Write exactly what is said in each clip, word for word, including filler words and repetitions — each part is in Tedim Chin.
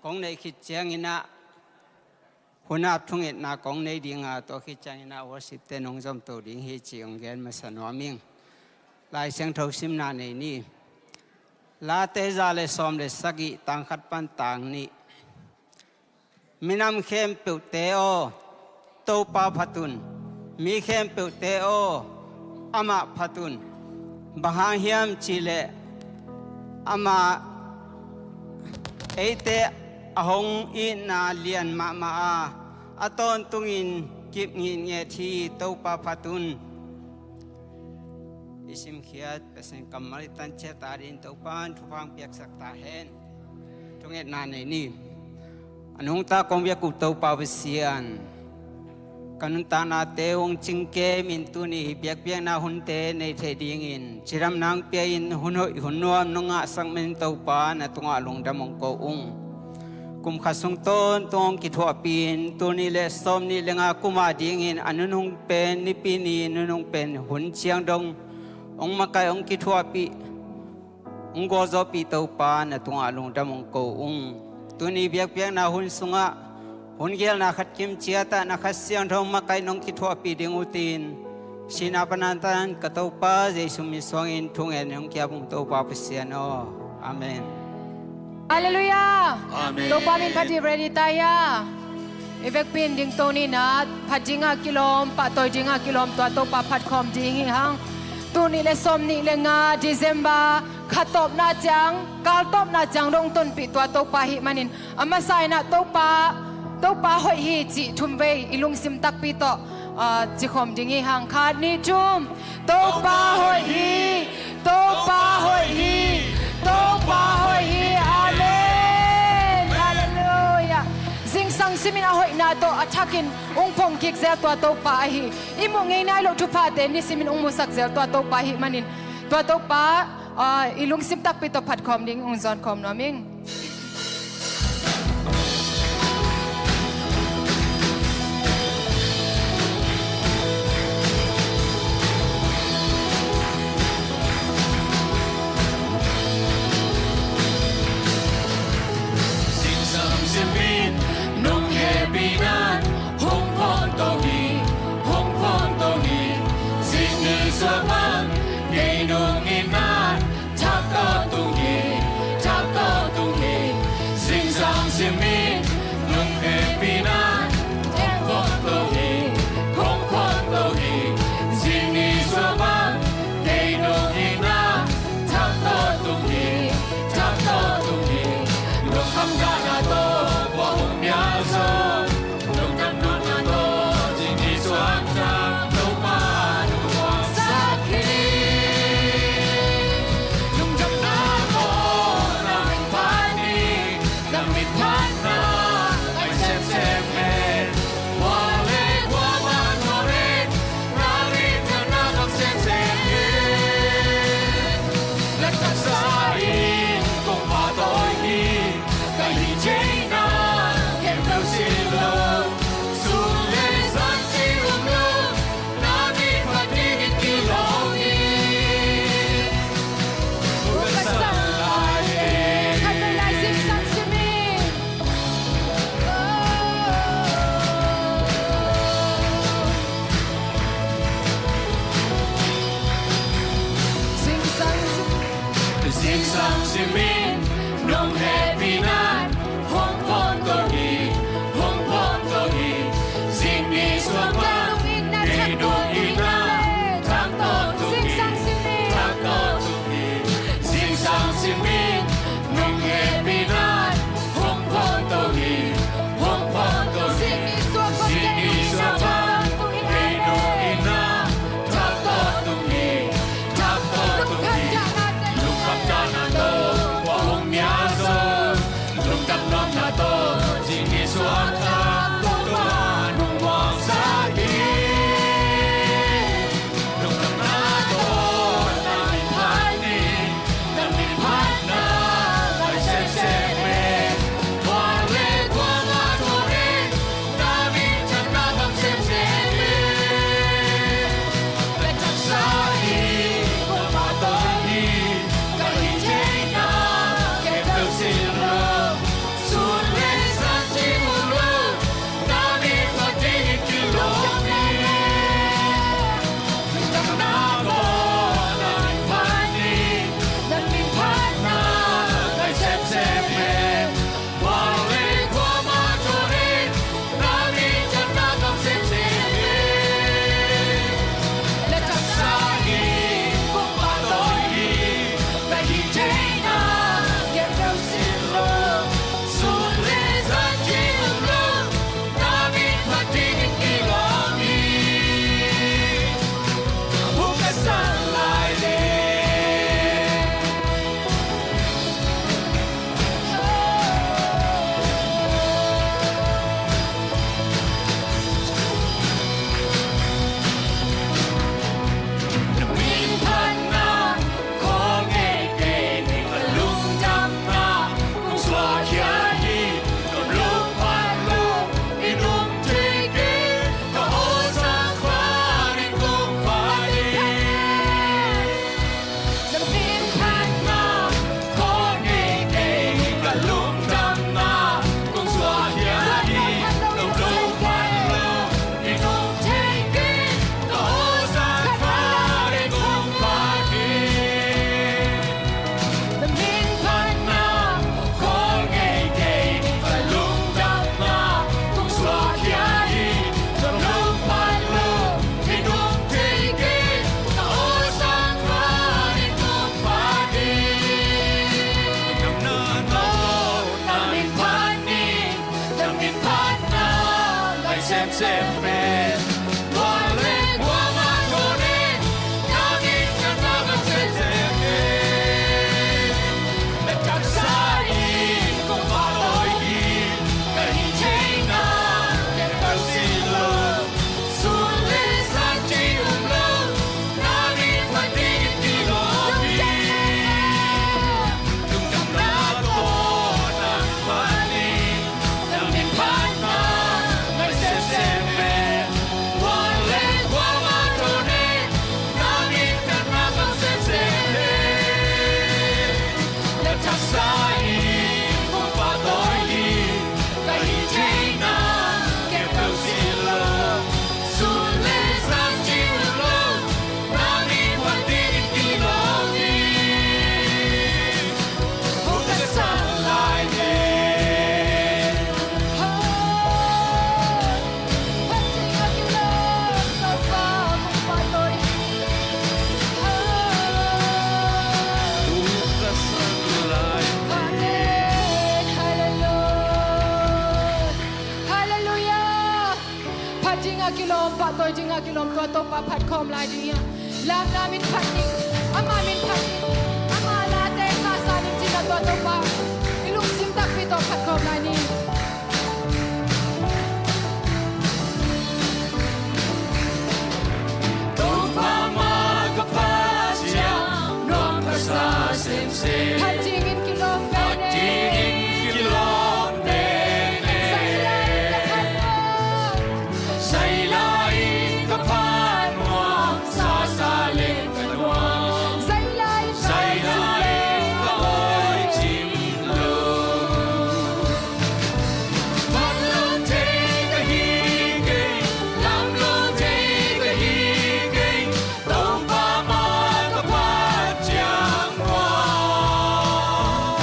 Kong neih khit ciangin ah hun ap thungetna kong nei ding a, tua khit ciangin ah worship te nong zom to ding hi ci hong gen masa nuam ing. Lai Siangtho simna nei ni. Late za le sawm le sagih, tang khat pan tang nih. Minam khempeuhte aw, Topa phat un. Mi khempeuhte aw, amah phat un. Bang hang hiam cih leh amah eite a hong itna lian mahmah a, a tawntungin kip ngitnget hi. Topa phat un. I simkhiat Pasian kammal i tan ciat a dingin Topa in thupha hong piaksak ta hen. Thungetna nei ni. A nungta kong biak uh Topa Pasian, ka nuntaknate hong cingkemin tuni biakpiakna hunte nei theih dingin cidamna hong pia-in hun hoih hun nuam nong ngahsak manin Topa na tungah lungdam hong ko ung. Kum khat sung tawntung hong kithuahpih in, tul nih le sawm nih le nga kum a dingin a nunung pen Nipi ni nunung pen hun ciang dong hong makaih hong kithuahpih, hong gualzawhpih Topa na tungah lungdam hong ko ung. Tuni biakpiakna hun sungah hun gelna khat kim ciatah na Kha Siangtho makaih nong kithuahpih ding uh tin, sihna pan a tan ka Topa Jesu min suangin thungen hong ki-ap ung Topa Pasian aw. Amen. Halleluiah. Amen. Topa min phat hi. Ready ta hia? I vekpi in dingto ni, na phat dinga kilawm, pahtawi dinga kilawm, tua Topa phat khawm ding hi hang. Tul nih le sawm nih le nga December kha tawpna ciang, kal tawpna ciang dong tonpih tua Topa ahih manin, a masa in ah Topa, Topa hoih hi cih thumvei i lungsim takpi tawh, ah, cikhawm ding hi hang. Khat, nih, thum. Topa hoih hi. Topa hoih hi. Topa hoih hi. Amen. Halleluiah. Zingsang simin a hoihna tawh a thakin hong phong kik zel tua Topa ahi. I muh ngei nai loh thuphate nisimin hong musak zel tua Topa ahih manin, tua Topa, ah, i lungsim takpi tawh phat khawm ding, hong zawn khawm nuam ing. Zingsang simin nong hehpihna in hong phong to hi, hong phong to hi. Zing ni suak bang kei nong itna thak tawh tung hi, thak tawh tung hi. Zingsang simin nong hehpihna in hong phong to hi, hong phong to hi. Zing ni suak bang kei nong itna thak tawh tung hi, thak tawh tung hi. Lungkham dahna tawh kua hong mial zaw, lungdam nuamna tawh zing ni suak ciang Topa nong muangsak hi. Lungdamna tawh na min phat ni, na min phatna ai semsem hen. Kua le kua mah tua pen na min phatna gam semsem hen. Na taksa in kong pahtawi hi, ka hih theihna khempeuh si lo, sun le zan ci um lo, na min phat dingin kilawm hi. Ka sang lai e. Khatvei lai zingsang simin. Zingsang simin nong hehpihna in hong phong to hi, hong phong to hi. Zing ni suak bang kei nong itna thak tawh tung hi, thak tawh tung hi. Zingsang simin nong hehpihna in hong phong to hi, hong phong to hi. Zing ni suak bang kei nong itna thak tawh tung hi, thak tawh tung hi. Lungkham dahna tawh kua hong mial zaw, lungdam nuamna tawh zing ni suak ciang Topa nong muangsak hi. Lungdamna tawh na min phat ni, na min phatna ai semsem sem pen. Tua le kuamah tawh nen na minthanna bang sem sem pen. Na taksa in kong pahtawi hi. Ka hih theihna ken peuh si lo. Sun le zan ci um lo. Na min phat dingin kilawm hi. Lungdamna tawh nang phat hi. Na min phatna ngai semsem pen. Tua le kuamah tawh nen na minthanna bang sem sem pen. Na taksa in kong pahtawi hi. Ka hih theihna ken peuh si lo. Sun le zan ci um lo. Na min phat dingin kilawm hi. Kong ka sang lai pen. Kong ka sang lai pen. Halleluiah. Halleluiah. Phat ding a kilawm, pahtawi ding a kilawm, tua Topa phat khawm lai ding hi. Lamlam in phat ding, ama min phat ding, ama late sasa ding cih a tua Topa i lungsim takpi tawh phat khawm lai ni. Topa mah ka phat ciang nuam ka sa semsem. Phat dingin kilawm pen. Phat dingin kilawm pen. Zai lai-in ka phat nuam. Zai lai-in ka phat nuam. Sasa leng ka nuam. Zai lai-in ka, zai lai-in ka hoih cing lo. Phat lo thei ka hi kei, lam lo thei ka hi kei, Topa mah ka phat ciang nuam.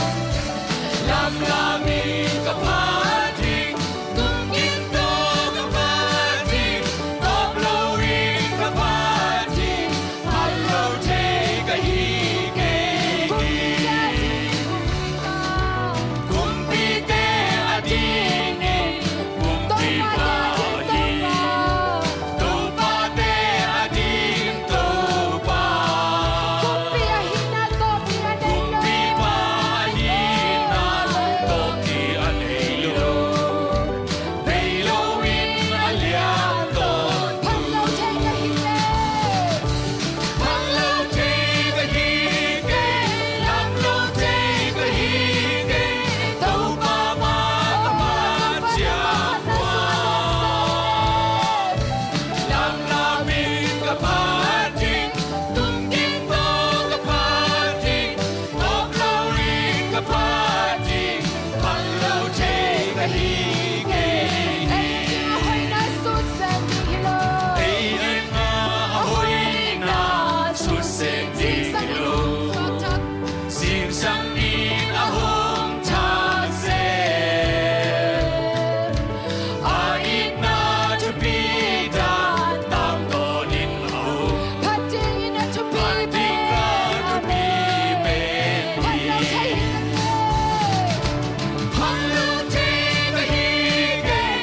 Lamlam in ka phat ding, tung gin tawh ka phat ding, tawp lo in ka phat ding, phat lo thei ka hi kei. Kumpite adingin kumpite, Kumpite adingin Topa, Topate ading Topa. Kumpi ahihna tawp ding a nei lo. Kumpipa ahihna tawp ding a nei lo. Bei lo in a lian tawntung. Phat lo thei ka hi kei. Phat lo thei ka hi kei, lam lo thei ka hi kei, Topa mah ka phat ciang nuam. Lamlam in ka phat ding, tung gin tawh ka phat ding, tawp lo in ka phat ding, phat lo thei ka hi kei. Ei ding a hoihna sut sem ding hi lo. Ei ding a hoihna sut sem ding hi lo. Zingsang in a hong thak zen. A itna thupi dan tangtawnin a um. Phat dingin a thupi pen. Phat dingin a thupi pen. Phat lo thei hi ka hi. Phat lo thei ka hi kei,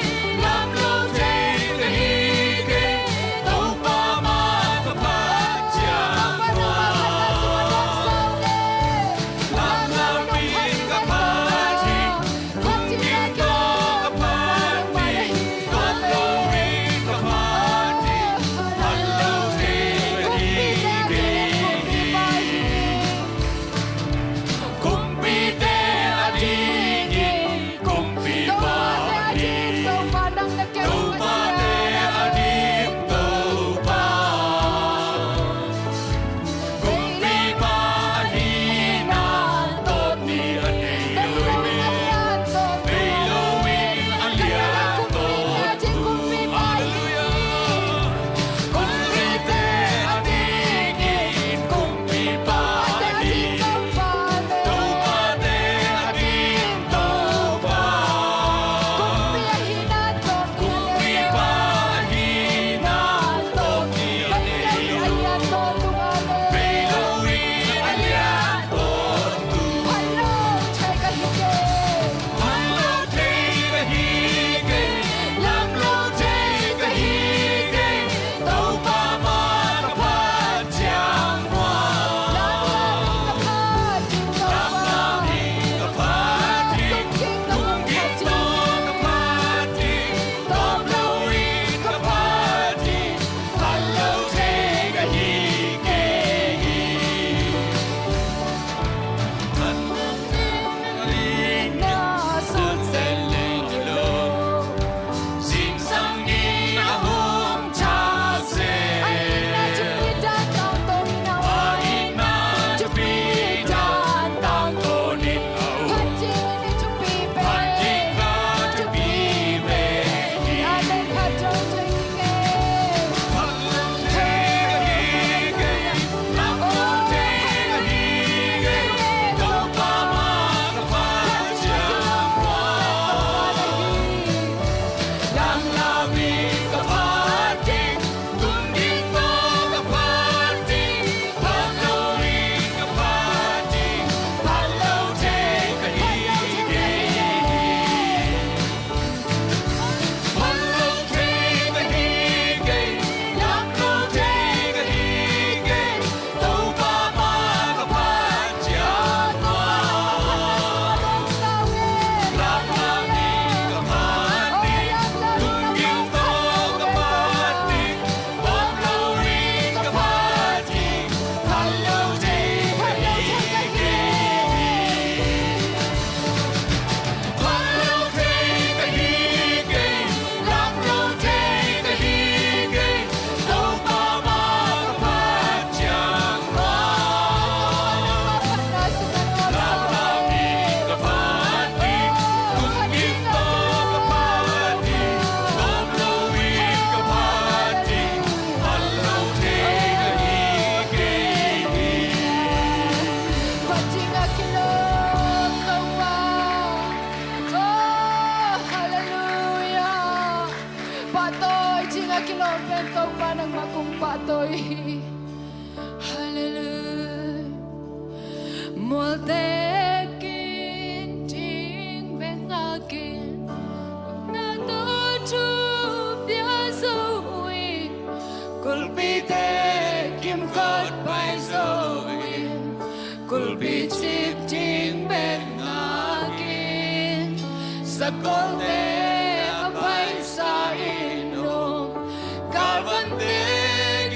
lam lo thei ka hi kei, Topa mah ka phat ciang nuam. Lamlam Topa nangmah kong pahtawi hi. Halleluiah. Mualte kin ding bek ngak in, na tawh thu pia zo in, kulpite kimkot pai zo in, kulpi cip ding bek ngak in, sakolte a paisa in um, galvante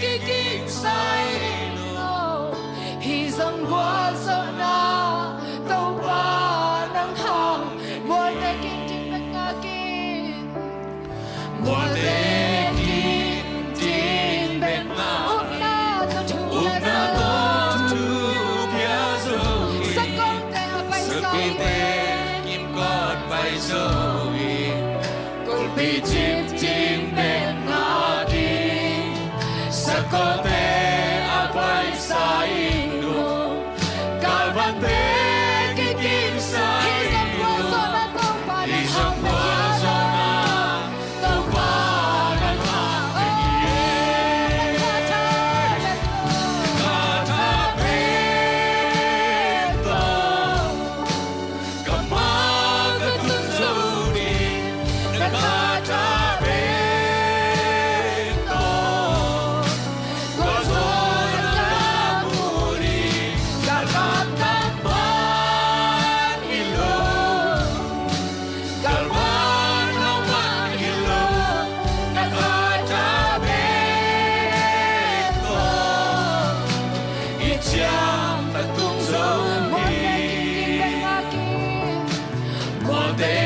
kikingsa in um, hih zong gualzawhna Topa nang hang, mualte kin ding bek ngak in. Mualte kin ding bek ngak in, upna tawh thu pia zo. Upna tawh thu pia zo in, sakolte a paisa in, sakolte kimkot pai zo in, kulpi cip ding bek ngak in, sakolte a paisa in um, galvante kikingsa in um, hih zong gualzawhna Topa nang hang hi. Ka tha bek tawh, ka ma ka tun zo ding, na ka tha bek tawh, gualzawhna ka mu ding, ka lamdang man hi lo, galvan hong man hi lo, na ka tha bek tawh, i ciang ka tung zo hi. Mualte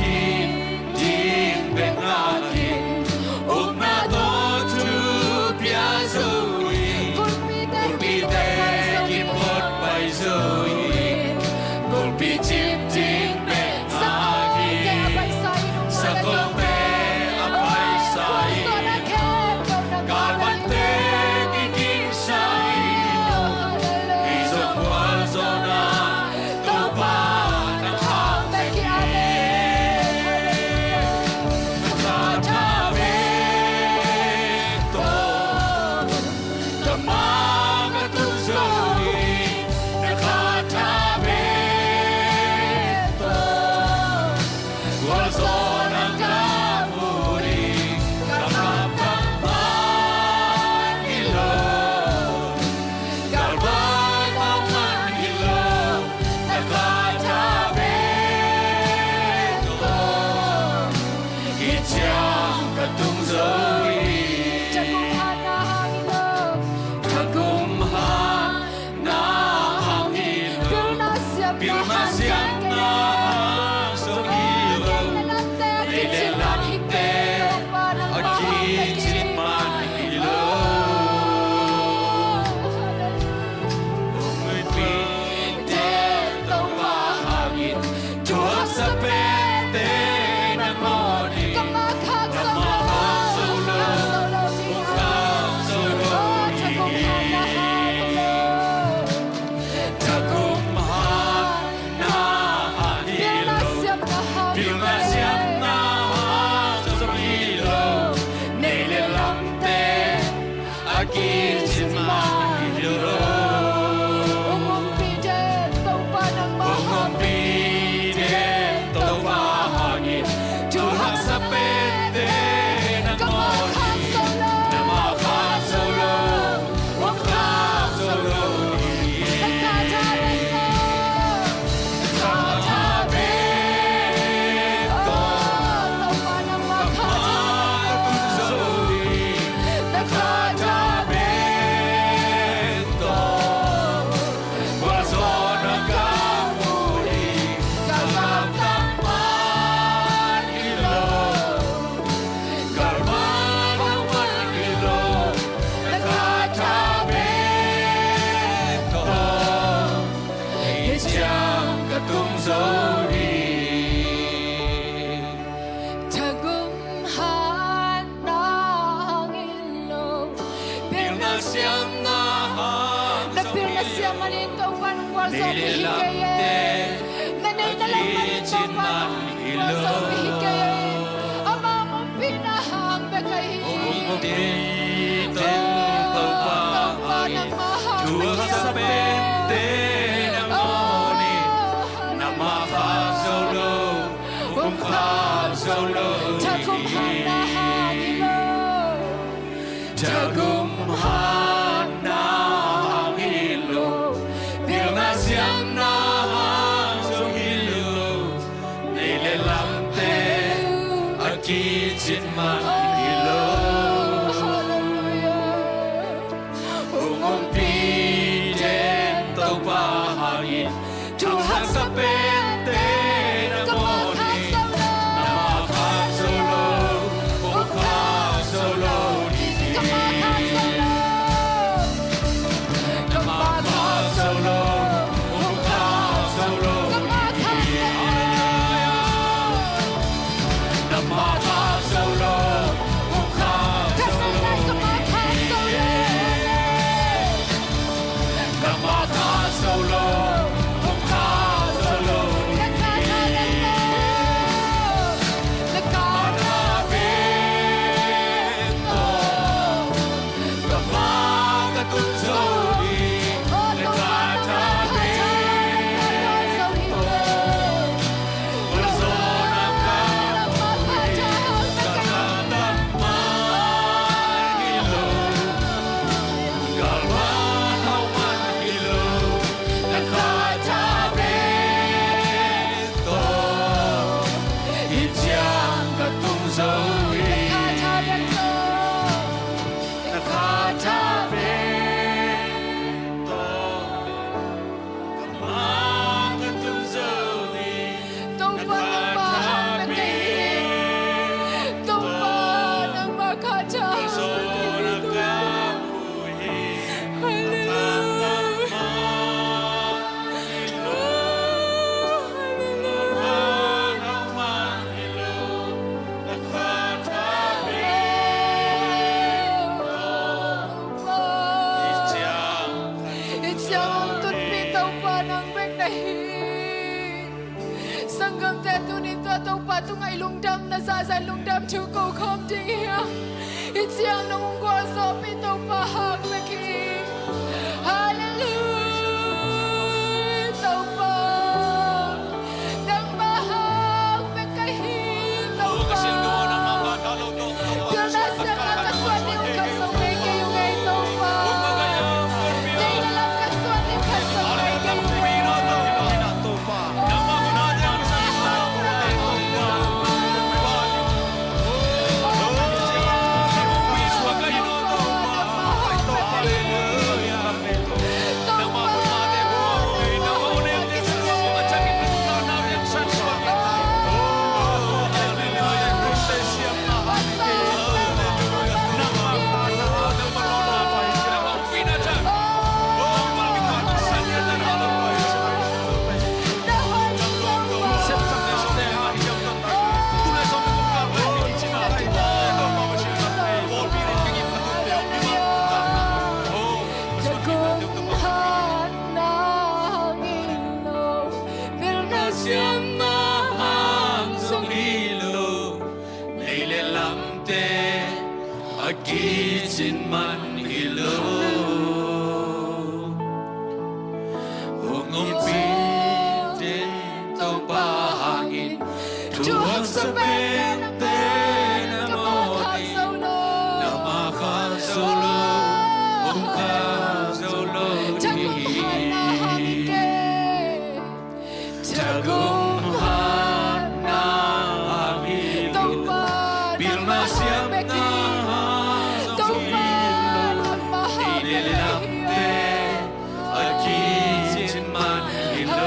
kin ding bek ngak in, upna tawh thu pia zo in, kulpite kimkot pai zo in, kulpi cip ding bek ngak in, sakolte a paisa in, galvante kikingsa in um, hih zong gualzawhna Topa nang hang bek hi. Ka tha bek tawh, ka ma ka tun zo ding, na ka tha bek tawh, gualzawhna ka mu ding, ka lamdang man hi lo, galvan hong man hi lo, na ka tha bek tawh, hih ciang ka tung zo hi. Thagum hatna hang hi lo, thagum hatna hang hi lo, pilna siamna hang zong hi lo, nei le lamte a kicin man hi lo. Mite Topa hangin, thuhaksa pente nang mawh ding, ka ma khak zo lo, khak zo lo ding hi. Thagum hatna hang hi lo, pilna siamna hang zong hi lo, nei le lamte a kicin man hi lo. Hong ompih den Topa nangmah hangin, hong ompih den Topa hangin, thuhaksa pente nang mawh ding, nangmah khak zo lo, hong khak zo lo ding hi. Ka tha bek tawh, ka tha bek tawh, Topa nangmah ka tha bek tawh, ka tha bek tawh, gualzawhna ka mu ding, ka lamdang man hi lo, galvan hong man hi lo, na ka tha bek tawh, hih ciang ka tung zo hi. Thagum hatna hang hi lo, pilna siamna hang, na pilna siam manin Topa nang gualzawhpih hi kei e. Na neihna lam manin Topa nang gualzawhpih hi kei e. Ama hong ompihna hang bek ahi hi. Thagum hatna hang hi lo. Thagum hatna hang hi lo. Pilna siamna hang zong hi lo. Nei le lamte a kicin man hi lo. Hong ompih den Topa hangin, thu haksa pente na mawh ni. Nangmah khak zo lo, hong khak zo lo ni hi. Nangmah khak zo lo, hong khak zo lo ni hi. Nangmah khak zo lo, hong khak zo lo ni hi. Nangmah khak zo lo, hong khak zo lo ni hi. Nangmah tha pen tawh, nangmah ka tun zo hi. Nangmah tha pen tawh, Topa, nangmah hang na ka hi. Topa, nangmah kha tha hang na ka hi, Topa. Halleluia. Halleluia. Topa. I ciang hong tutpih Topa nang bek na hi. Sanggamte, tuni tua Topa tungah i lungdamna zahzah, lungdam thu ko khawm ding hi hang. I ciang nang hong gualzawhpih Topa hang bek hi. Halleluia, Topa. Nangmah hang bek ka hi, Topa. Pilna siamna ka suan ding uh khat zong nei kei ung ei, Topa. Nei le lam ka suan ding uh khat zong nei kei ung ei, Topa. Pilna siamna hang zong hi lo, nei le lamte a kicin man hi lo. Hong ompih den Topa hangin, thu haksa pente na mawh ni. Nangmah khak zo lo, hong khak zo lo ni hi. Thagum hatna hang hi lo. Pilna siamna hang zong hi lo. Nei le lamte a kicin man hi lo.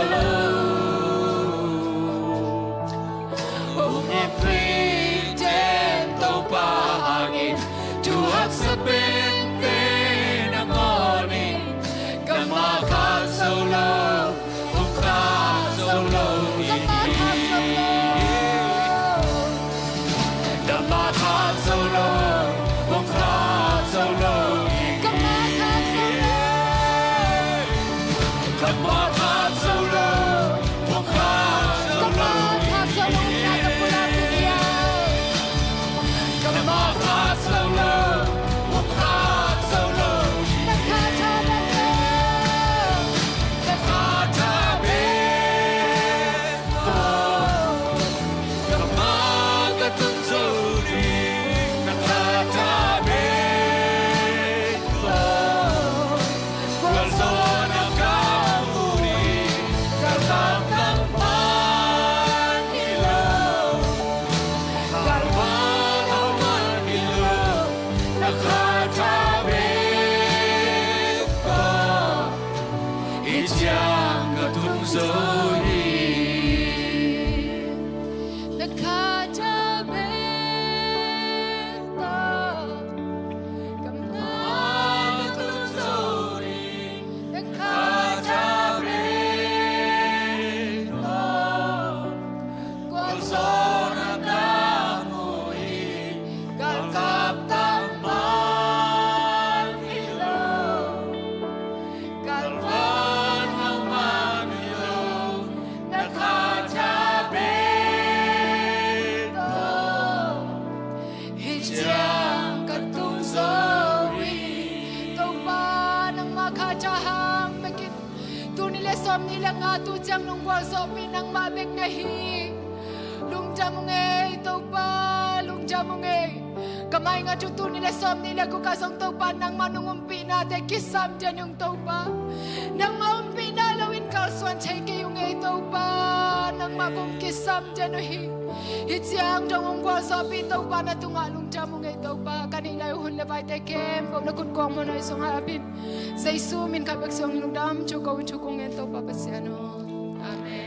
Hong ompih den Topa hangin, thu haksa pente na mawh ni. Nangmah khak zo lo, hong khak zo lo ni Ciang nong gualzawhpih nangmah bek na hi. Lungdam ung ei Topa, lungdam ung ei. Ka maingat uh tul nih le sawm nih le guk ah zong Topa nangmah nong umpihna te kisam den ung Topa. Nangmah umpihna lo in kalsuan thei kei ung ei Topa. Nangmah kong kisam den uh hi. Hi ciang dong ung gualzawhpih Topa na tungah lungdam ung ei Topa. Ka neih lai uh hun le vaite khempeuh na khut kong muanhuai sungah a bin Jesu min khat bek suang lungdam thu ko in thu kong ngen Topa Pasian aw. Amen.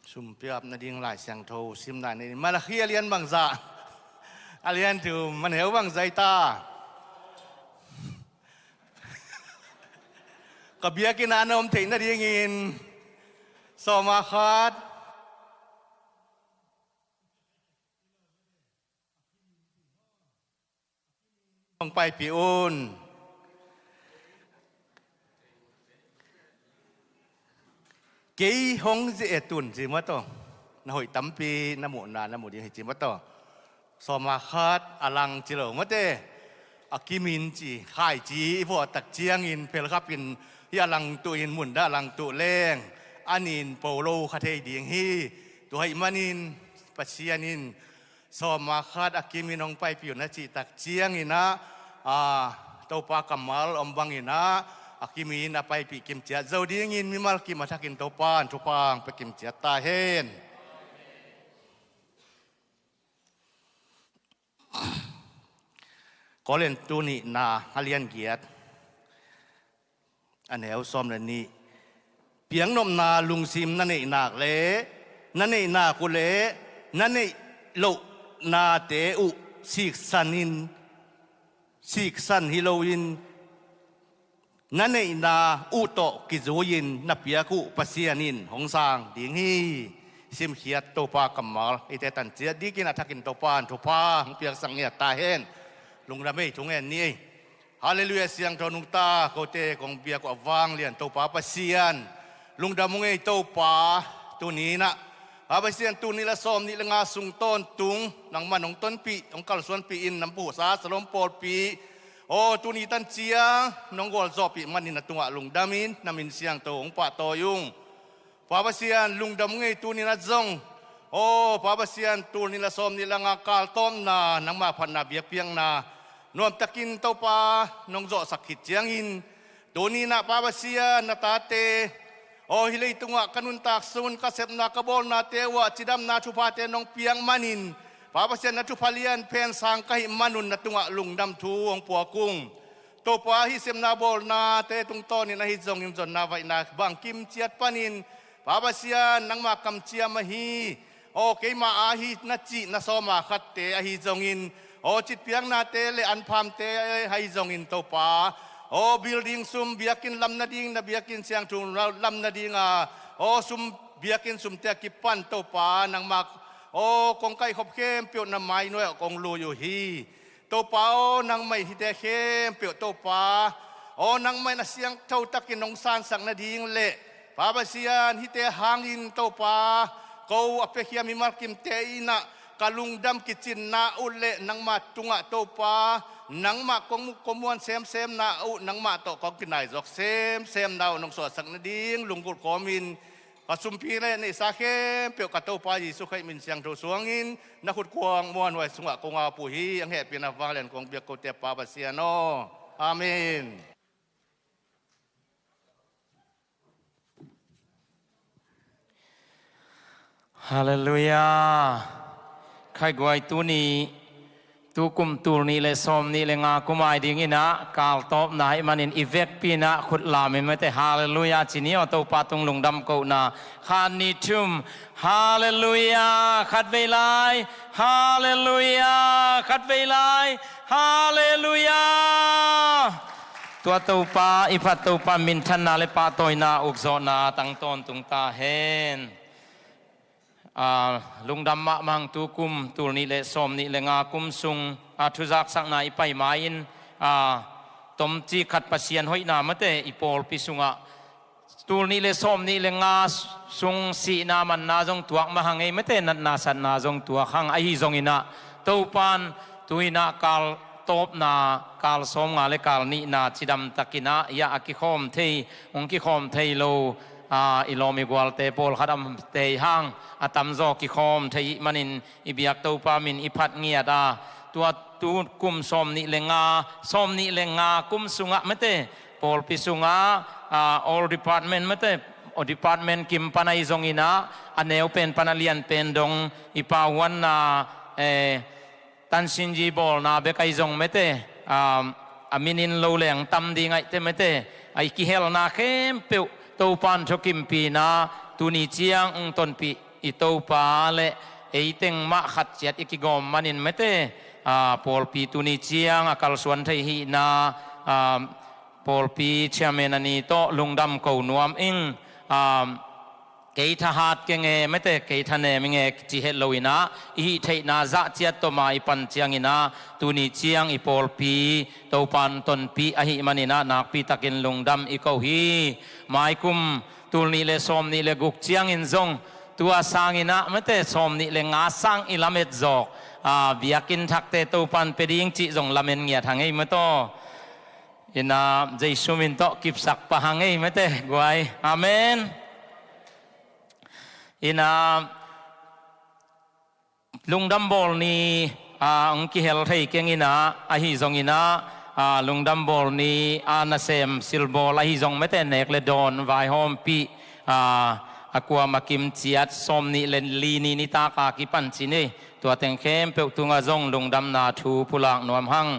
Sumpiap nading Lai Siangtho simna nei ni. Malakhi a lian bangzah? A lian thum, a neu bangzah i ta? Ka biakinn ah na om theih nadingin sawma khat hong paipih un. Kei hong zi-et un ci mataw. Na hoih tampi na muhna na muh ding hi ci mataw. Sawma khat a lang ci lo mate. A kimin ci, khaici i vuah tak ciangin phelkhapin hi a lang tuh in mun dah a lang tuh leng a nin po lo kha thei ding hi. Tua hih manin Pasian in sawma khat a kimin hong paipih un a cih tak ciangin ah, a, Topa kammal om bangin ah a kimin a paipih kimciat zo dingin mimal kim a thakin Topa in thupha hong pia kimciat ta hen. Korin tu nihna a lian giat a neu sawm le nih. Piaknopna lungsim na neih nak le na neih nak uh le na neih lohnate uh siksan in, siksan hi loin na neihna uh tawh kizui-in na piak uh Pasian in hong sang ding hi. Simkhiat Topa kammal eite tanciat dikin a thakin Topa in thupha hong piaksak ngiat ta hen. Lungdam ei, thungen ni ei. Halleluiah, siangtho nungta kote kong biak uh a vanglian Topa Pasian. Lungdam ung ei Topa, tuni-in ah Pa Pasian, tul nih le sawm nih le nga sung tawntung nangman hong tonpih, hong kalsuanpih in na puhsa Salom pawlpi aw, tuni tan ciang nong gualzawhpih manin na tungah lungdamin na min siangtho hong pahtawi ung. Pa Pasian, lungdam ung ei, tuni-in ah zong aw Pa Pasian, tul nih le sawm nih le nga kaltawpna nangmah phatna biakpiakna nuamtakin Topa nong zawhsak khit ciangin, tuni-in ah Pa Pasian, na tate aw, hih leitungah ka nuntak sun ka sepna ka bawlnate uh ah cidamna thuphate nong piak manin Pa Pasian, na thupha lian phen sang ka hih manun na tungah lungdam thu hong puak ung. Topa, hih sepna bawlnate tungtawnin ahi zongin zonna vaihna bangkim ciat panin Pa Pasian, nangmah kamciam ahi aw, keima a hi na cih na sawma khatte ahi zongin aw, citpiaknate le anphamte ahi zongin Topa aw, building sum biakinn lam nading, na biakinn siangtho lam nadinga aw, sum, biakinn sumte a kipan Topa nangmah aw, kong kaihkhop khempeuh na mai nuai ah kong lui uh hi. Topa aw, nangmah in hihte khempeuh Topa aw, nangmah in a siangtho takin hong sansak nading le Pa Pasian, hihte hangin Topa, ko a piakhia mimal kimte in ah ka lungdam kicinna uh le nangmah tungah Topa, nangmah kong mu kong muan semsemna uh, nangmah tawh kong kinaizawk semsemna uh nong suahsak nading lunggulh kawmin ka sumpi le neihsa khempeuh ka Topa Jesu Khrih min siangtho suangin na khut kuang muanhuai sungah kong ap uh hi. Hong hehpihna vanglian kong biak kote Pa Pasian aw. Amen. Halleluiah. Khaiguai, tuni tukum tul nih le sawm nih le nga kum ai dingin ah kaltawpna ahih manin i vekpi in ah khut lam in mate, halleluiah ci ni aw, Topa tung lungdam kohna. Khat, nih, thum. Halleluiah. Khatvei lai. Halleluiah. Khatvei lai. Halleluiah. Tua Topa, i phat Topa minthanna le pahtawina ukzawhna tang tawntung ta hen. Aa, lungdam mahmah ing, tukum tul nih le sawm nih le nga kum sung, aa, thuzaksakna i pai ma-in, aa, tomcik khat Pasian hoihna mate i pawlpi sungah tul nih le sawm nih le nga sung sihna manna zong tuak mah hang ei mate, natna satna zong tuak hang. Ahi zongin ah Topan tu-in ah kal tawpna kal sawmnga le kal nihna cidamtakin ah, hiah a kikhawm thei, hong kikhawm thei lo, aa, i lawm i gualte pawlkhat a om thei hang, a tamzaw kikhawm thei ih manin i biak Topa min i phat ngiat a, tua tu kum sawmnih le nga, sawmnih le nga kum sungah mate, pawlpi sungah, aa, all department mate, aw department kim pan ahi zongin ah, a neu pen pan a lian pen dong i Pa Huan na, eh, Tansinji bawlna bek ahi zong mate, um, a minin lo leng tam ding ahihte mate, a i kihelna khempeuh Topan thukimpihna tuni ciang hong tonpih i Topa le ei teng mah khat ciat i kigawm manin mate, ah, pawlpi tuni ciang a kalsuan thei hihna, ah, pawlpi chairman a ni tawh lungdam ko nuam ing, ah, kei thahat keng e mate, kei thanem ing e ci het loin ah, i hih theihna zah ciat tawh ma i pan ciangin ah, tuni ciang i pawlpi Topan tonpih ahih manin ah, nakpitakin lungdam i ko hi. Maikum tul nih le sawmnih le guk ciangin zong, tua sangin ah mate, sawmnih le nga sang i lamet zawk, aa, biakinn thakte Topan pia ding cih zong lamen ngiat hang ei mate aw. Ina Jesu min tawh kipsak pah hang ei mate guai. Amen. Ina lungdam bawl ni, aa, hong kihel thei keng ina, ahi zongin ah, aa, lungdam bawl ni, aa, nasem silbawl ahi zong mate, nek le dawn vaihawmpih, aa, a kuam a kim ciat sawmnih le li ni nitak a kipan ci ni. Tua teng khempeuh tungah zong lungdamna thu pulak nuam hang.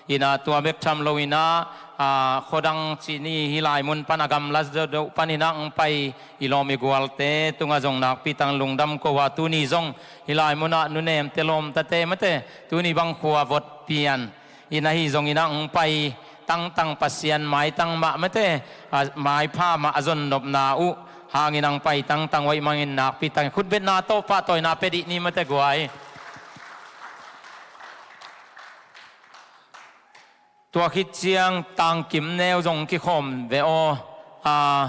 Ina tua bek tham loin ah, aa, khuadang ci ni, hih lai mun pan a gamla deuhdeuh panin ah hong pai i lawm i gualte tungah zong nakpitakin lungdam ko a, tuni zong hih lai munah nunemte lawmtate mate, tuni bang khua vot pian in ahi zongin ah hong pai tangtang, Pasian maitang mah mate, aa, maipha mah a zon nopna uh hangin hong pai tangtang uh ahih manin nakpitakin khutbetna tawh pahtawina pia dih ni mate guai. Tua khit ciang tangkim neu zong kikhawm ve aw. Aa,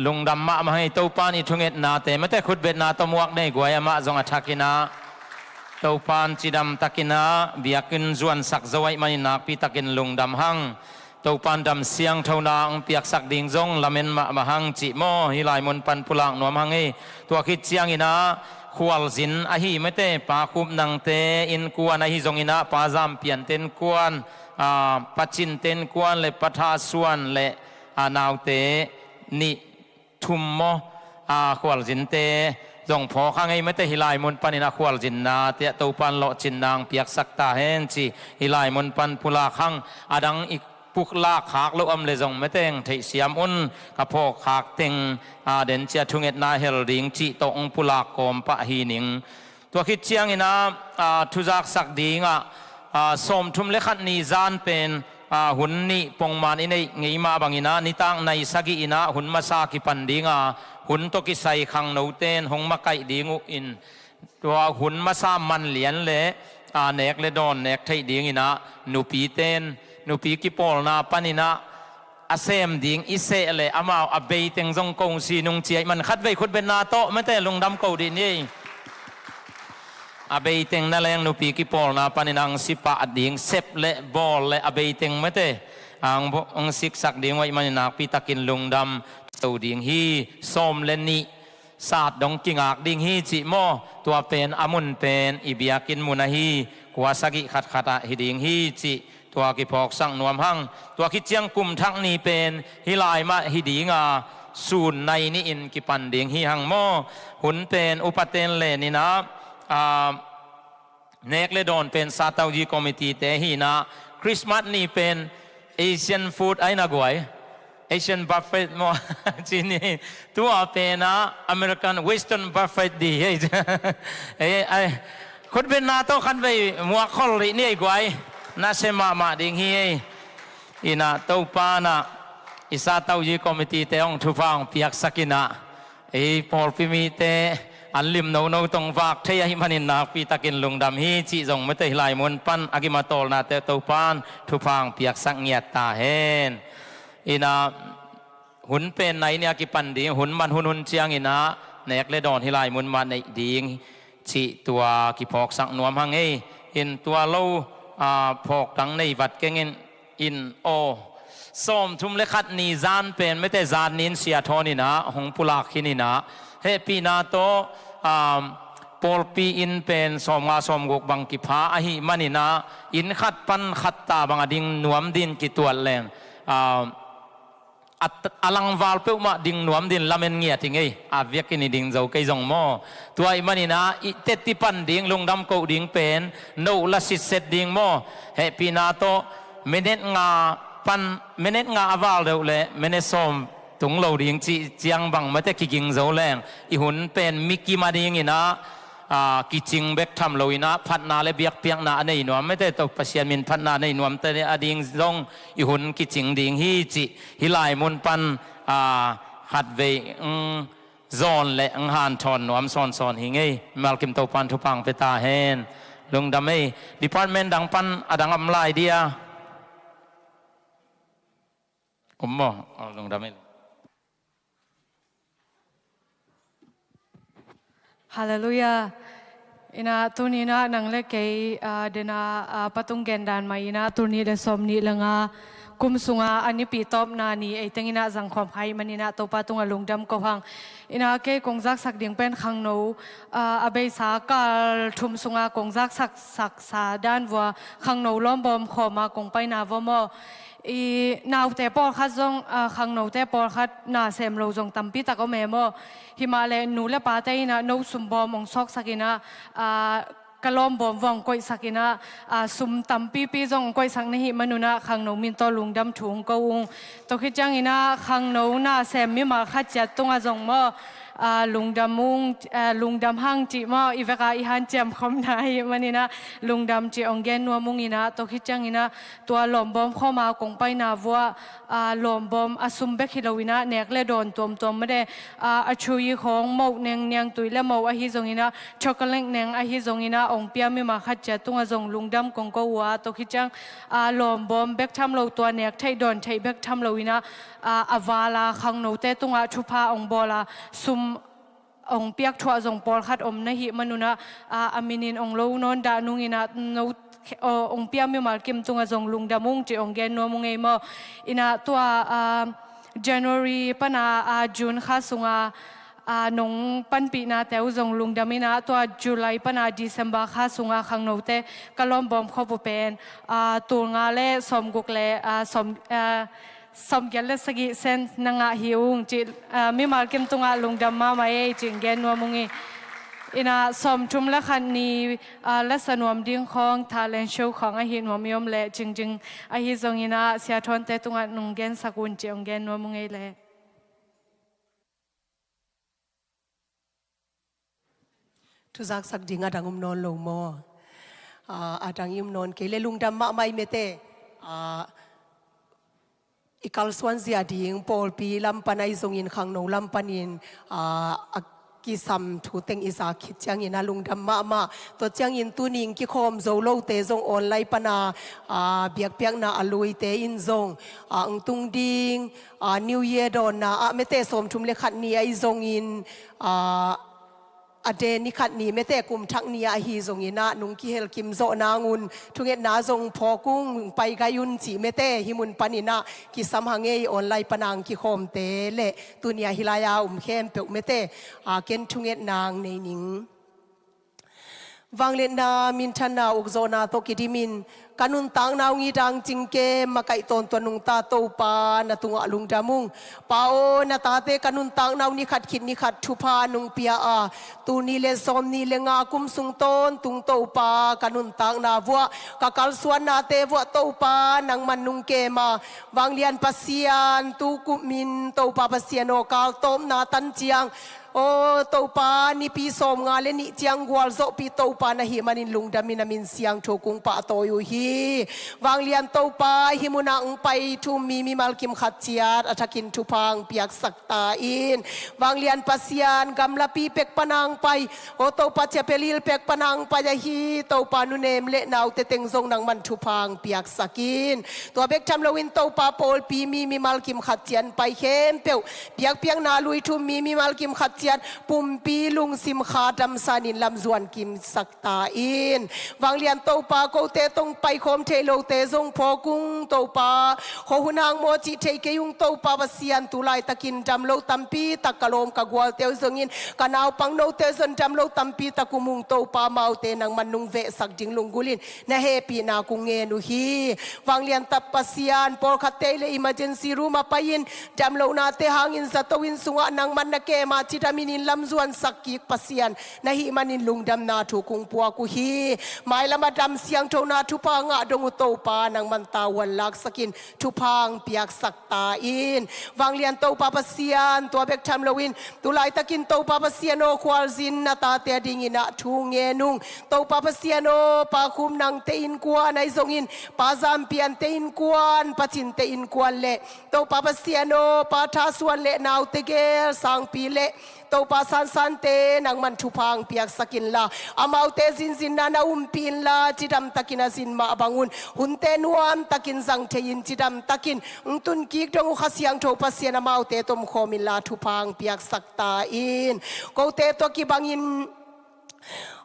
lungdam mahmah hang ei, Topan i thungetnate mate, khutbetna tawh muak nei guai, amah zong a thakin ah Topan cidamtakin ah biakinn zuansak zo ahih manin nakpitakin lungdam hang. Topan dam siangthona hong piaksak ding zong lamen mahmah hang cih maw, hih lai mun pan pulak nuam hang ei. Tua khit ciangin ah khualzin ahi mate, Pa Khup Nangte innkuan ahi zongin ah, Pa Zam Piante innkuan, aa, Pa Cinte innkuan le Pa Tha Suan le, aa, naute nih thum maw, aa, khualzinte zong phawk hang ei mate, hih lai mun panin ah khualzinnate ah Topan lawhcinna hong piaksak ta hen ci, hih lai mun pan pulak hang. A dang i pulak khak loh om le zong mate, hong theihsiam un, ka phawk khak teng, aa, den ciang thungetna hel ding cih tawh hong pulak kawm pah hi ning. Tua khit ciangin ah, aa, thuzaksak dingah, aa, sawmthum le khat ni zan pen, aa, hun nih pongman i neih ngei mah bangin ah, nitak nai sagih in ah hun masa kipan ding a, hun tawh kisai khangnote in hong makaih ding uh in, tua hun masa man lian le, aa, nek le dawn nek theih dingin ah nupite in, nupi kipawlna panin ah a sem ding i seh le amau a beiteng zong kong si nung ci ahih man khatvei khutbetna tawh mate lungdam ko dih ni. A beiteng na leng nupi kipawlna panin ah hong sipah ding, sep le bawl le a beiteng mate, hong bo-, hong siksak ding uh ahih manin nakpitakin lungdam so ding hi. Sawm le nih sat dong kingak ding hi cih maw. Tua pen a mun pen i biakinn mun ahi, kua sagih khatkhat ah hi ding hi cih tua kiphawksak nuam hang. Tua khit ciang kum thak ni pen hih lai mah hi ding a, sun nai nih in kipan ding hi hang maw. Hun pen upaten len in ah, aa, nek le dawn pen Satauji Committee te hi in ah, Christmas ni pen Asian food ai na guai, Asian buffet maw ci ni. Tua pen ah American Western buffet dih hi. Ei, ai, khutbetna tawh khatvei muak khol rih ni ei guai. Nasia mahmah ding hi ei. In ah Topa in ah i Satauji Committee te hong thupha hong piaksak in ah, ei pawlpi mite an lim nono tawh vak thei ahih manin nakpitakin lungdam hi cih zong mate, hih lai mun pan a kimatawlnate Topan thupha hong piaksak ngiat ta hen. In ah hun pen nai nih a kipan ding, hun man hun hun ciangin ah nek le dawn hih lai mun mah neih ding cih tua kiphawksak nuam hang ei. In tua lo, a, phawk dang nei vat keng in, in aw. Sawmthum le khat ni zan pen mete zan ni in sia thawn in ah hong pulak khin in ah, hehpihna tawh, a, pawlpi inn pen sawmnga sawmguk bang kipha ahih manin ah, inn khat pan khat ta bang a ding nuam din kituat leng, a, a, a langval peuhmah ding nuam din lamen ngiat hi ngei. A viak in i ding zo kei zong maw. Tua ahih manin ah i teti pan ding, lungdam koh ding pen noh la sitset ding maw. Hehpihna tawh minute nga pan, minute nga a val deuh le minute sawm tung lo ding cih ciang bang mete kiging zo leng, i hun pen mi kim a ding in ah, a, kicing bek tham lo in ah, phatna le biakpiakna a nei nuam mete, tawh Pasian min phatna a nei nuamte a ding zong i hun kicing ding hi cih, hih lai mun pan, a, khatvei, mm, zawn le, mm, hanthawn nuam sawnsawn hi ngei. Mimal kim Topa'n thupha hong pia ta hen. Lungdam ei. Department dang pan a dang om lai dia? Um maw? Aw, lungdam ei. Halleluiah. In ah tuni in ah nang le kei, a, den a, a, patung gendan mah in ah tul nih le sawmnih le nga kum sung a a nipi tawpna ni ei teng in ah zangkhawm kha ahih manin ah Topa tungah lungdam ko hang. In ah kei kong zaksak ding pen khangno, a, a beisa kal thum sung a kong zaksak, saksa dan vua khangno lawmbawm khawm a kong paina vua maw. I naute pawlkhat zong, a, khangnote pawlkhat na sem lo zong tampi tak om e maw. Himah leh nu le pate in ah no sumbawm hong sawksak in ah, a, ka lawmbawm vua hong koihsak in ah, a, sum tampipi zong hong koihsak na hih manun ah khangno min tawh lungdam thu hong ko ung. Tua khit ciangin ah khangno na sem mimal khat ciat tungah zong maw, a, lungdam ung, a, lungdam hang cih maw, i vek a i hanciam khawmna ahih manin ah lungdam cih hong gen nuam ung in ah, tua khit ciangin ah tua lawmbawm khawm a kong paina vua, a, lawmbawm a sum bek hi lo in ah nek le dawn tuamtuam mah de, a, a thui khawng moh neng, niangtui le moh ahi zongin ah, chocolate neng ahi zongin ah hong pia mimal khat ciat tungah zong lungdam kong ko uh a, tua khit ciang, a, lawmbawm bek tham lo, tua nek theih dawn theih bek tham lo in ah, a, a val a khangnote tungah thupha hong bawl a sum hong piak thuah zong pawlkhat om na hih manun ah, a, a minin hong lo nawn dah nung in ah no, aw, hong pia mimal kim tungah zong lungdam ung cih hong gen nuam ung ei maw. In ah tua, a, January pan a, a, June kha sung a, a, nong panpihnate uh zong lungdam in ah tua July pan a December kha sung a khangnote ka lawmbawm khop uh pen, a, tul nga le sawmguk le, a, sawm, a, sawmgiat le sagih sen na ngah hi ung cih, a, mimal kim tungah lungdam mahmah ei cih hong gen nuam ung hi. In ah sawmthum le khat ni, a, la sa nuam ding khawng talent show khawng ahi nuam i om leh cingcing ahi zongin ah sia thawnte tungah nong gensak un cih hong gen nuam ung ei leh. Thuzaksak ding a dang um nawn lo maw? A, a dang i um nawn kei le lungdam mahmah i mete. A, i kalsuan zia ding pawlpi lam pan ahi zongin khangno lam panin, a, a kisam thu teng i zak khit ciangin a lungdam mahmah. Tua ciangin tuni in kikhawm zo lote zong online pan a, a, biakpiakna a luite in zong, a, hong tung ding, a, New Year dawnna ah mete sawmthum le khat ni ahi zongin, a, a de ni khat ni mete kum thak ni ah ahi zongin ah nong kihel kim zawh nang un thungetna zong phawk ung, pai gai un cih mete hih mun panin ah kisam hang ei, online pan a hong kikhawmte le tuni a hih lai a um khempeuh mete, a, ken thungetna hong nei ning. Vangliatna, minthanna, ukzawhna tawh kidimin ka nuntakna hong it a hong cingkem makaih tawntung nungta Topa na tungah lungdam ung. Pa aw, na tate ka nuntakna uh ni khat khit ni khat thupha nong pia a, tul nih le sawmnih le nga kum sung tawntung Topa ka nuntakna vuah, ka kalsuannate vuah Topa nangman nong kem a, vanglian Pasian tu kumin Topa Pasian aw, kal tawpna tan ciang, aw Topa, nipi sawmnga le nih ciang gualzawhpih Topa na hih manin lungdamin a min siangtho kong pahtawi uh hi. Vanglian Topa, hih munah hong pai thu-um mi mimal kim khat ciat a thakin thupha hong piaksak ta in. Vanglian Pasian, gamlapi pek pana hong pai, aw Topa, chapel hill pek pana hong pai ahi Topa, nunem le naute teng zong nangman thupha hong piaksak in. Tua bek tham loin Topa, pawlpi mi mimal kim khat ciat hong pai khempeuh, biakpiakna lui thu-um mi mimal kim khat ciat pumpi lungsim kha damsanin lamzuan kimsak ta in. Vanglian Topa, kote tawh hong pai khawm thei lote zong phawk ung Topa. Khuahun hang maw cih thei kei ung Topa Pasian, tu laitakin dam lo tampi tak ka lawm ka gualte uh zongin, ka naupang note zong dam lo tampi tak um ung Topa, amaute nangman nong vehsak ding lunggulhin na hehpihna kong ngen uh hi. Vanglian tak Pasian, pawlkhatte le emergency room ah pai-in dam lohnate hangin zato inn sungah nangman na kem a, cidamin inn lam zuansak kik Pasian na hih manin lungdamna thu kong puak uh hi. Mailam a dam siangthona thupha ngah dong uh Topa, nangman tavuan laksakin thupha hong piaksak ta in. Vanglian Topa Pasian, tua bek tham loin tu laitakin Topa Pasian aw, khualzin na tate a dingin ah thu ngen ung. Topa Pasian aw, Pa Khum Nangte innkuan ahi zongin, Pa Zam Piante innkuan, Pa Cinte innkuan le Topa Pasian aw, Pa Tha Suan le naute gel, Sangpi le Topa San Sante nangman thupha hong piaksak inla, amaute zinzinna na umpih inla, cidam takin a zin mah bangun hunte nuam takin zang thei-in, cidam takin hong tun kik dong uh Kha Siangtho Pasian, amaute tomkhawm inla thupha hong piaksak ta in. Kote tawh kibangin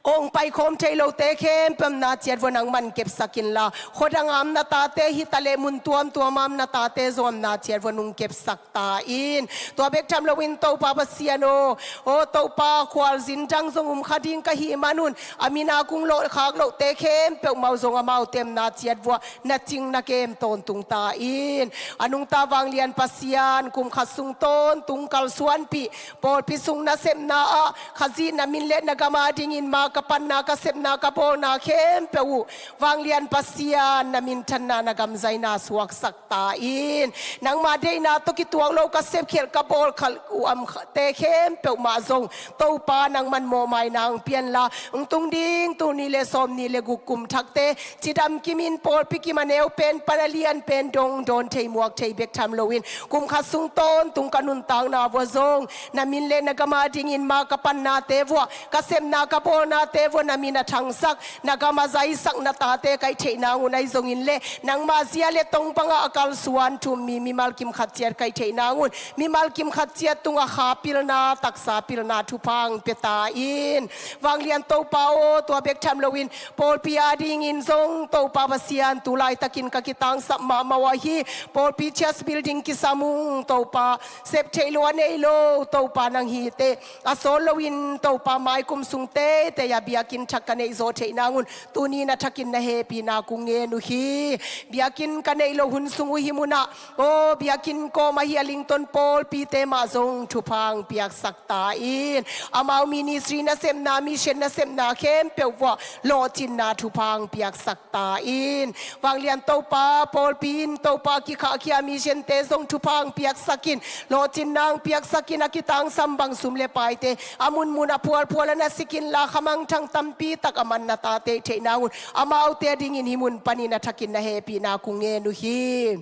hong paikhawm thei lote khempeuh a om na ciat vuah nangman kepsak inla, khuadang a om na tate hi taleh, mun tuamtuam a om na tate zong a om na ciat vuah nong kepsak ta in. Tua bek tham loin Topa Pasian aw, aw Topa, khualzin dang zong um kha ding ka hih manun, a min a kong lawhkhak lohte khempeuh mah uh zong amaute a om na ciat vuah na cing na kem tawntung ta in. A nungta Vanglian Pasian, kum khat sung tawntung kalsuanpih pawlpi sung nasepna ah Khazih na min le na gam a dingin ma ka panna, ka sepna, ka bawlna khempeuh uh Vanglian Pasian, na minthanna, na gamzaina suaksak ta in. Nangma deihna tawh kituak lo ka sepkhelh, ka bawlkhalh uh a omte khempeuh mah zong Topa nangman mawhmaina hong pia inla, hong tung ding tul nih le sawmnih le guk kum thakte cidam kimin, pawlpi kim a neu pen pan a lian pen dong dawn thei muak thei bek tham loin, kum khat sung tawntung ka nuntakna vuah zong na min le na gam a dingin ma ka pannate vuah, ka sepna, ka bawlnate vuah na min a thangsak, na gam a zaisak na tate ka hih theih nangun ahi zongin le, nangma zia le tong bangah a kalsuan thu-um mi mimal kim khat ciat ka hih theih nangun, mimal kim khat ciat tungah kha pilna, taksa pilna thupha hong pia ta in. Vanglian Topa aw, tua bek tham loin pawlpi a dingin zong Topa Pasian, tu laitakin ka kitangsap mahmah uh ahi pawlpi church building kisam ung Topa, sep theih loh a nei lo Topa, nang hihte a sawl loin Topa, mai kum sung teitei a biakinn thak ka neih zawh theih nangun tuni in a thakin na hehpihna kong ngen uh hi. Biakinn ka neih loh hun sung uh hih munah, aw biakinn kawm ahi a Ellington pawlpite mah zong thupha hong piaksak ta in. Amau ministry nasepna, mission nasepna khempeuh vuah lawhcinna thupha hong piaksak ta in. Vanglian Topa, pawlpi in Topa kikhahkhia missionte zong thupha hong piaksak in, lawhcinna hong piaksak in, a kitangsam bang sum le paite a munmun a phualphual a na sik inla, khamangthang tampi tak a man na tate hih theih nangun amaute a dingin hih mun panin a thakin na hehpihna kong ngen uh hi.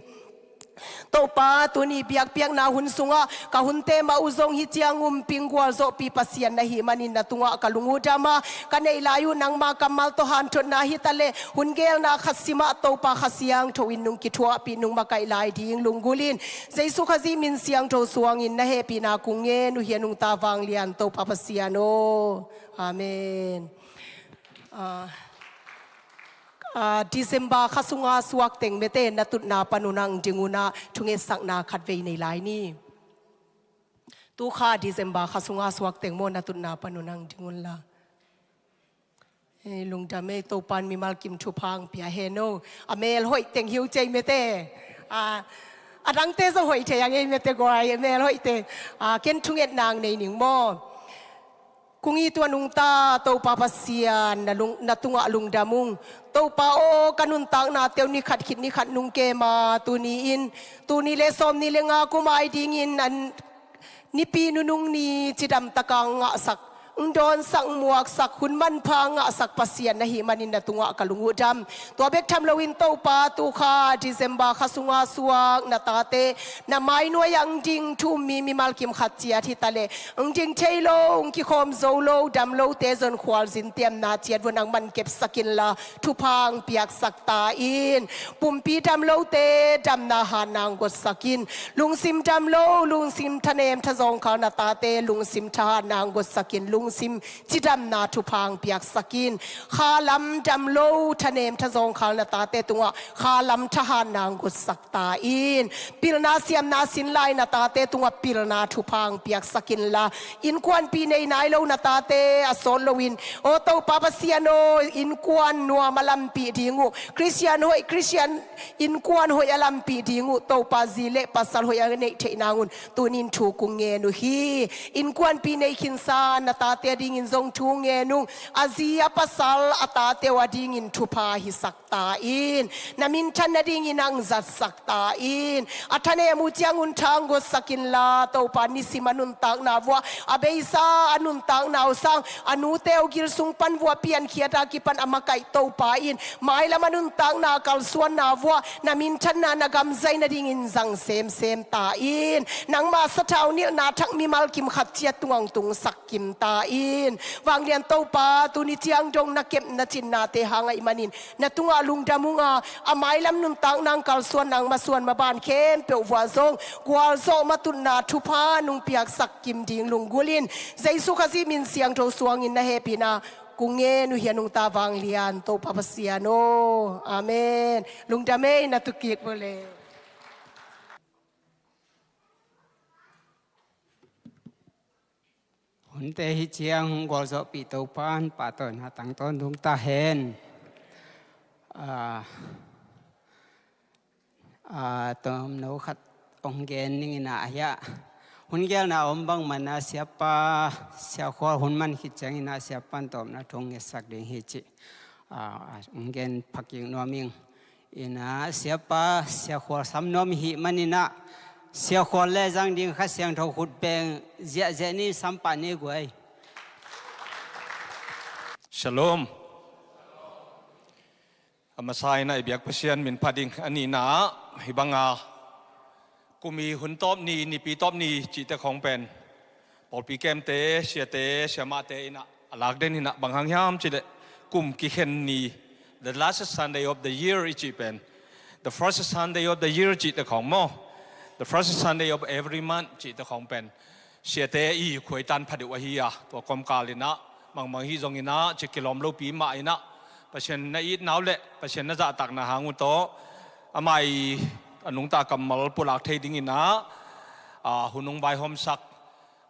Topa, tuni biakpiakna hun sungah ka hunte mah uh zong hih ciang umpih gualzawhpih Pasian na hih manin na tungah ka lung uh dam a, ka neih lai uh nangma kammal tawh hanthotna hi taleh hun geelna khat simah Topa Kha Siangtho in nong kithuahpih, nong makaih lai ding lunggulhin, Jesu Khazih min siangtho suangin na hehpihna kong ngen uh hi, a nungta Vanglian Topa Pasian aw. Amen. Ah, ah, December kha sunga suak teng mete, na tutna panun hong ding un ah, thungetsakna khatvei nei lai ni. Tu kha December kha sunga suak teng maw, na tutna panun hong ding un la. Ei, lungdam ei, Topan mimal kim thupha hong pia hen aw. A mel hoih teng hi uh cei mete. Ah, a dangte zong hoih thei a ngei mete guai, a mel hoih teng. Ah, ken thungetna hong nei ning maw. Kong it uh a nungta Topa Pasian, na lung, na tungah lungdam ung. Topa aw, ka nuntaknate uh ni khat khit ni khat nong kem a, tuni in, tul nih le sawmnih le nga kum a dingin, a Nipi nunung ni cidam taka hong ngahsak, hong dawnsak, hong muaksak, hun manpha hong ngahsak Pasian na hih manin na tungah ka lung uh dam. Tua bek tham loin Topa, tu kha December kha sunga suak na tate, na mai nuai-ah hong ding thu-um mi mimal kim khat ciat hi taleh, hong ding thei lo, hong kikhawm zo lo, dam lote zong khualzinte a om na ciat vuah nangman kepsak inla, thupha hong piaksak ta in. Pumpi dam lote damna hatna hong gotsak in. Lungsim dam lo, lungsim thanem thazawng khal na tate lungsim thahatna hong gotsak in. sim cidamna thupha hong piaksak in. Khalam dam lo, thanem thazawng khal na tate tungah khalam thahatna hong gutsak ta in. Pilna siamna sin lai na tate tungah pilna thupha hong piaksak inla, innkuanpih nei nai lo na tate a sawt loin, aw Topa Pasian aw, innkuan nuam a lampih ding uh, Khristian hoih, Khristian innkuan hoih a lampih ding uh Topa, zi le pasal hoih a neih theih nang un tunin thu kong ngen uh hi. Innkuanpih nei khinsa na tate adingin zong thu ngen ung. A zi a pasal a tate uh adingin thupha hisak ta in. Na minthan nadingin hong zatsak ta in. A thanem uh ciangun tha hong gutsak inla, Topa, nisim a nuntakna vuah a beisa a nuntakna uh sang, a nute uh gil sung pan vuah piankhiat a kipan a makaih Topa in, mailam a nuntakna kalsuanna vuah na minthanna na gamzai nadingin zang semsem ta in. Nangma sathau nilhna thak mimal kim khat ciat tungah hong tungsak kim ta in. Vanglian Topa, tuni ciang dong na kep na cinnate hang ahih manin na tungah lungdam ung a, a mailam nuntakna hong kalsuan nang masuan maban khempeuh vuah zong gualzawh matutna thupha nong piaksak kim ding lunggulh in, Jesu Khazih min siangtho suangin na hehpihna kong ngen uh hi a, nungta vanglian Topa Pasian aw. Amen. Lungdam ei, na tukik vua le. Hunte hih ciang hong gualzawhpih Topa in pahtawi na tangtawn dungta hen. Ah, ah, tawmno khat hong gen ning in ah, hiah hun gelna om bang man a, siapa, siakhual hun man khit ciangin ah siapa in tawmna thu hong ngetsak ding hi cih, ah, hong gen phakik nuam ing. Inah siapa, siakhual sam nuam ihih maninah, siakhual le zang ding Kha Siangtho khut beng ziahziah ni, sam pah ni guai. Shalom. A masa inah i biak Pasian min pha ding. A nihna ah hih banga kum i hun tawp ni, nipi tawp ni cihte khawng pen pawlpi kemte, siate, siamahte inah a lak den inah, bang hang hiam cihleh kum kikhen ni, the last Sunday of the year i cih pen, the first Sunday of the year cihte khawng maw, the first Sunday of every month cihte khawng pen siate i khuaitan pha deuh ahi a, tua kawmkal inah mangmang hih zong inah ci kilawm lopi mah inah, Pasian na itna uh le Pasian na zahtakna hang uh tawh amah i a nungta kammal pulak thei ding inah, a, hun hong vaihawmsak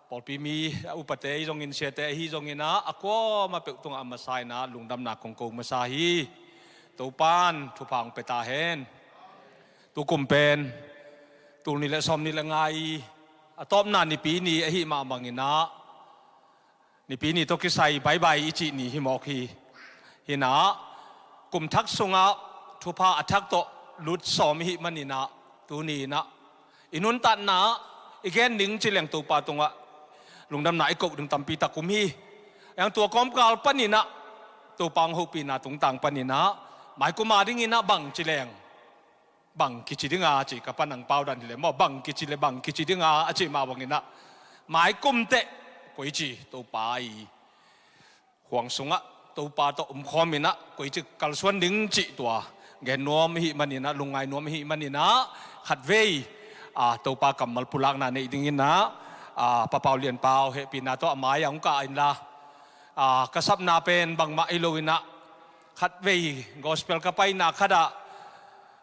pawlpi mi, a, upate ahi zongin, siate ahi zongin ah, a kuamah peuh tungah a masa inah lungdamna kong ko masa hi. Topan thupha hong pia ta hen. Tukum pen tul nih le sawm nih le nga i a tawpna nipi ni ahih mah bang inah, nipi ni tawh kisai baibai i cih ni hi mawk hi. Hinah kum thak sungah thupha a thak tawh lut sawm ihih man inah, tuni inah i nuntakna i gen ding ci leng Topa tungah lungdamna i koh ding tampi tak um hi. Yang tua kawmkal pan inah Topa hong hopihna tungtang pan inah maikum a ding inah bang ci leng, bang kici ding a ci, ka pan ang pau dan hi le maw, bang kici le bang kici ding a a cih mah bang inah, maikum teh koici Topa i khuang sungah Topa tawh umkhawm inah koici kalsuan ding cih tua gen nuam ihih man inah, lungngai nuam ihih man inah, khatvei, a, Topa kammal pulakna neih ding inah, a, Pa Pau Lian Pau hehpihna tawh a mai-ah hong kah inla, a, ka sapna pen bangmah hi lo inah, khatvei gospel ka paina khatah,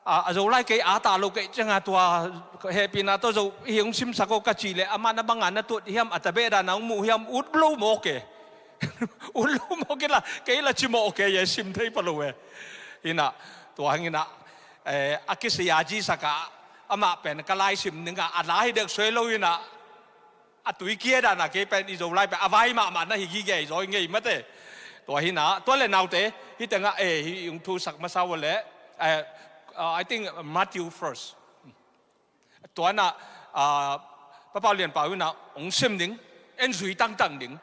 a, a Zolai kei a ta lo kei cianga tua hehpihna tawh Zo hi hong simsak aw ka cih leh, amah na banga na tuat hiam, a tabeh dana hong muh hiam, ut lo mawk e. Ut lo mawk e la, kei la ci mawk e, e sim thei pha lo e. Inah tua hang inah, eh, a kisia ci sak a, amah pen ka lai sim dingah a la hi dek suai lo inah, a tui kia dana kei pen i Zolai pen a vai mahmah na hi gige i zaw i ngei mate. Tua hinah, tua le naute, hih tengah, eh, hih hong thusak masa uh le, eh, uh, I think Matthew first. Tua inah, ah, Pa Pau Lian Pau inah hong sim ding, en zui tangtang ding.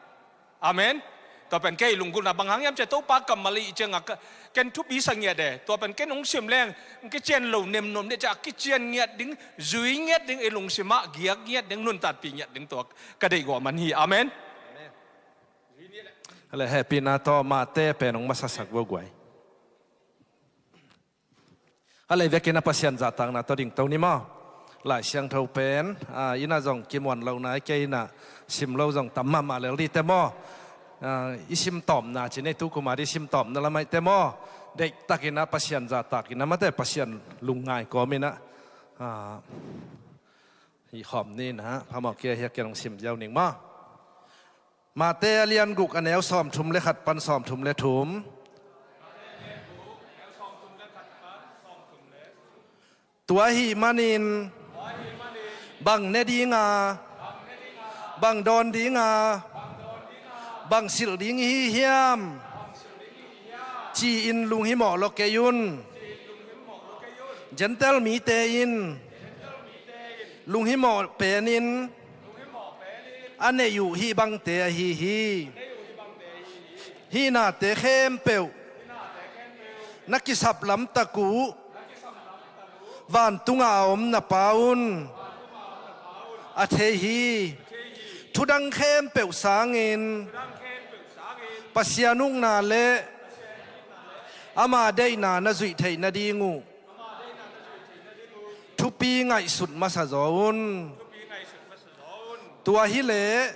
Amen. Tua pen kei lunggulhna bang hang hiam ciah Topa kammal i ciangah ka, ken thupi sa ngiat e. Tua pen ken hong sim leng hong kician lo nemnom deh ciah, a kician ngiat ding, zui ngiat ding, i lungsimah giak ngiat ding, nuntakpih ngiat ding, tua ka deih guah man hi. Amen. Amen. Le hehpihna tawh mahte pen hong masasak vua guai. A lei vekin a Pasian zahtakna tawh dingto ni maw. Lai Siangtho pen, a, inah zong kimuan lo nai kei inah, sim lo zong tam mahmah lel dite maw. Ah, i simtawmna ci nei tu kuma di simtawmna lamah i te maw. Deihtakin ah Pasian zahtakin ah mate Pasian lungngai kawmin ah, ah, hi khawm ni nah phamawh kia hiakin hong sim ziau ning maw. Mate a lian guk a neu sawmthum le khat pan sawmthum le thum. Tua ahih manin bang ne dinga, bang dawn dinga, bang silh ding ihi hiam ci-in lunghimawh lo kei un. Gentile mite in lunghimawh penin a neih uh hih bangte ahi hi. Hih nate khempeuh na kisap lamtak uh vantunga a om na Pa un a thei hi. Thudang khempeuh sangin Pasian ukna le ama deihna na zuih theih nading uh thupi ngaihsut masa zaw un. Tua hileh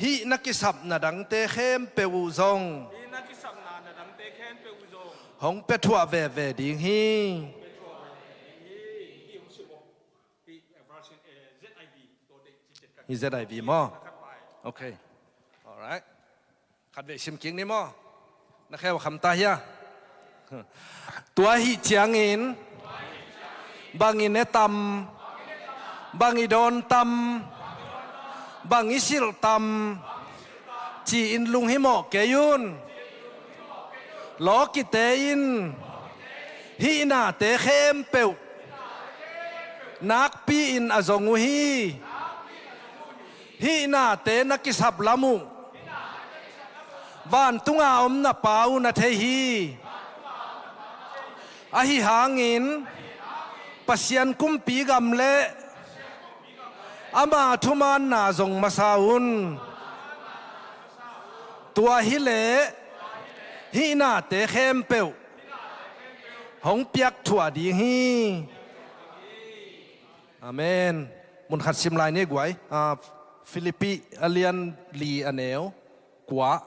hih na kisapna dangte khempeuh uh zong hong pia thuah veve ding hi. Hi Z I V maw? Okay. Alright. Khatvei sim kik ni maw? Na kheu kham ta hia? Tua ahih ciangin bang i ne tam, bang i dawn tam, bang i silh tam ci-in lunghimawh kei un. Lawkite in hih nate khempeuh nakpi-in a zong uh hi. Hih nate na kisap lam uh vantunga om na Pa un a thei hi. Ahi hangin Pasian kumpi gam le ama thumaanna zong masa un. Tua hileh hih nate khempeuh hong piak thuah ding hi. Amen. Mun khat sim lai ni guai. Ah, Filipi a lian li a neu kua,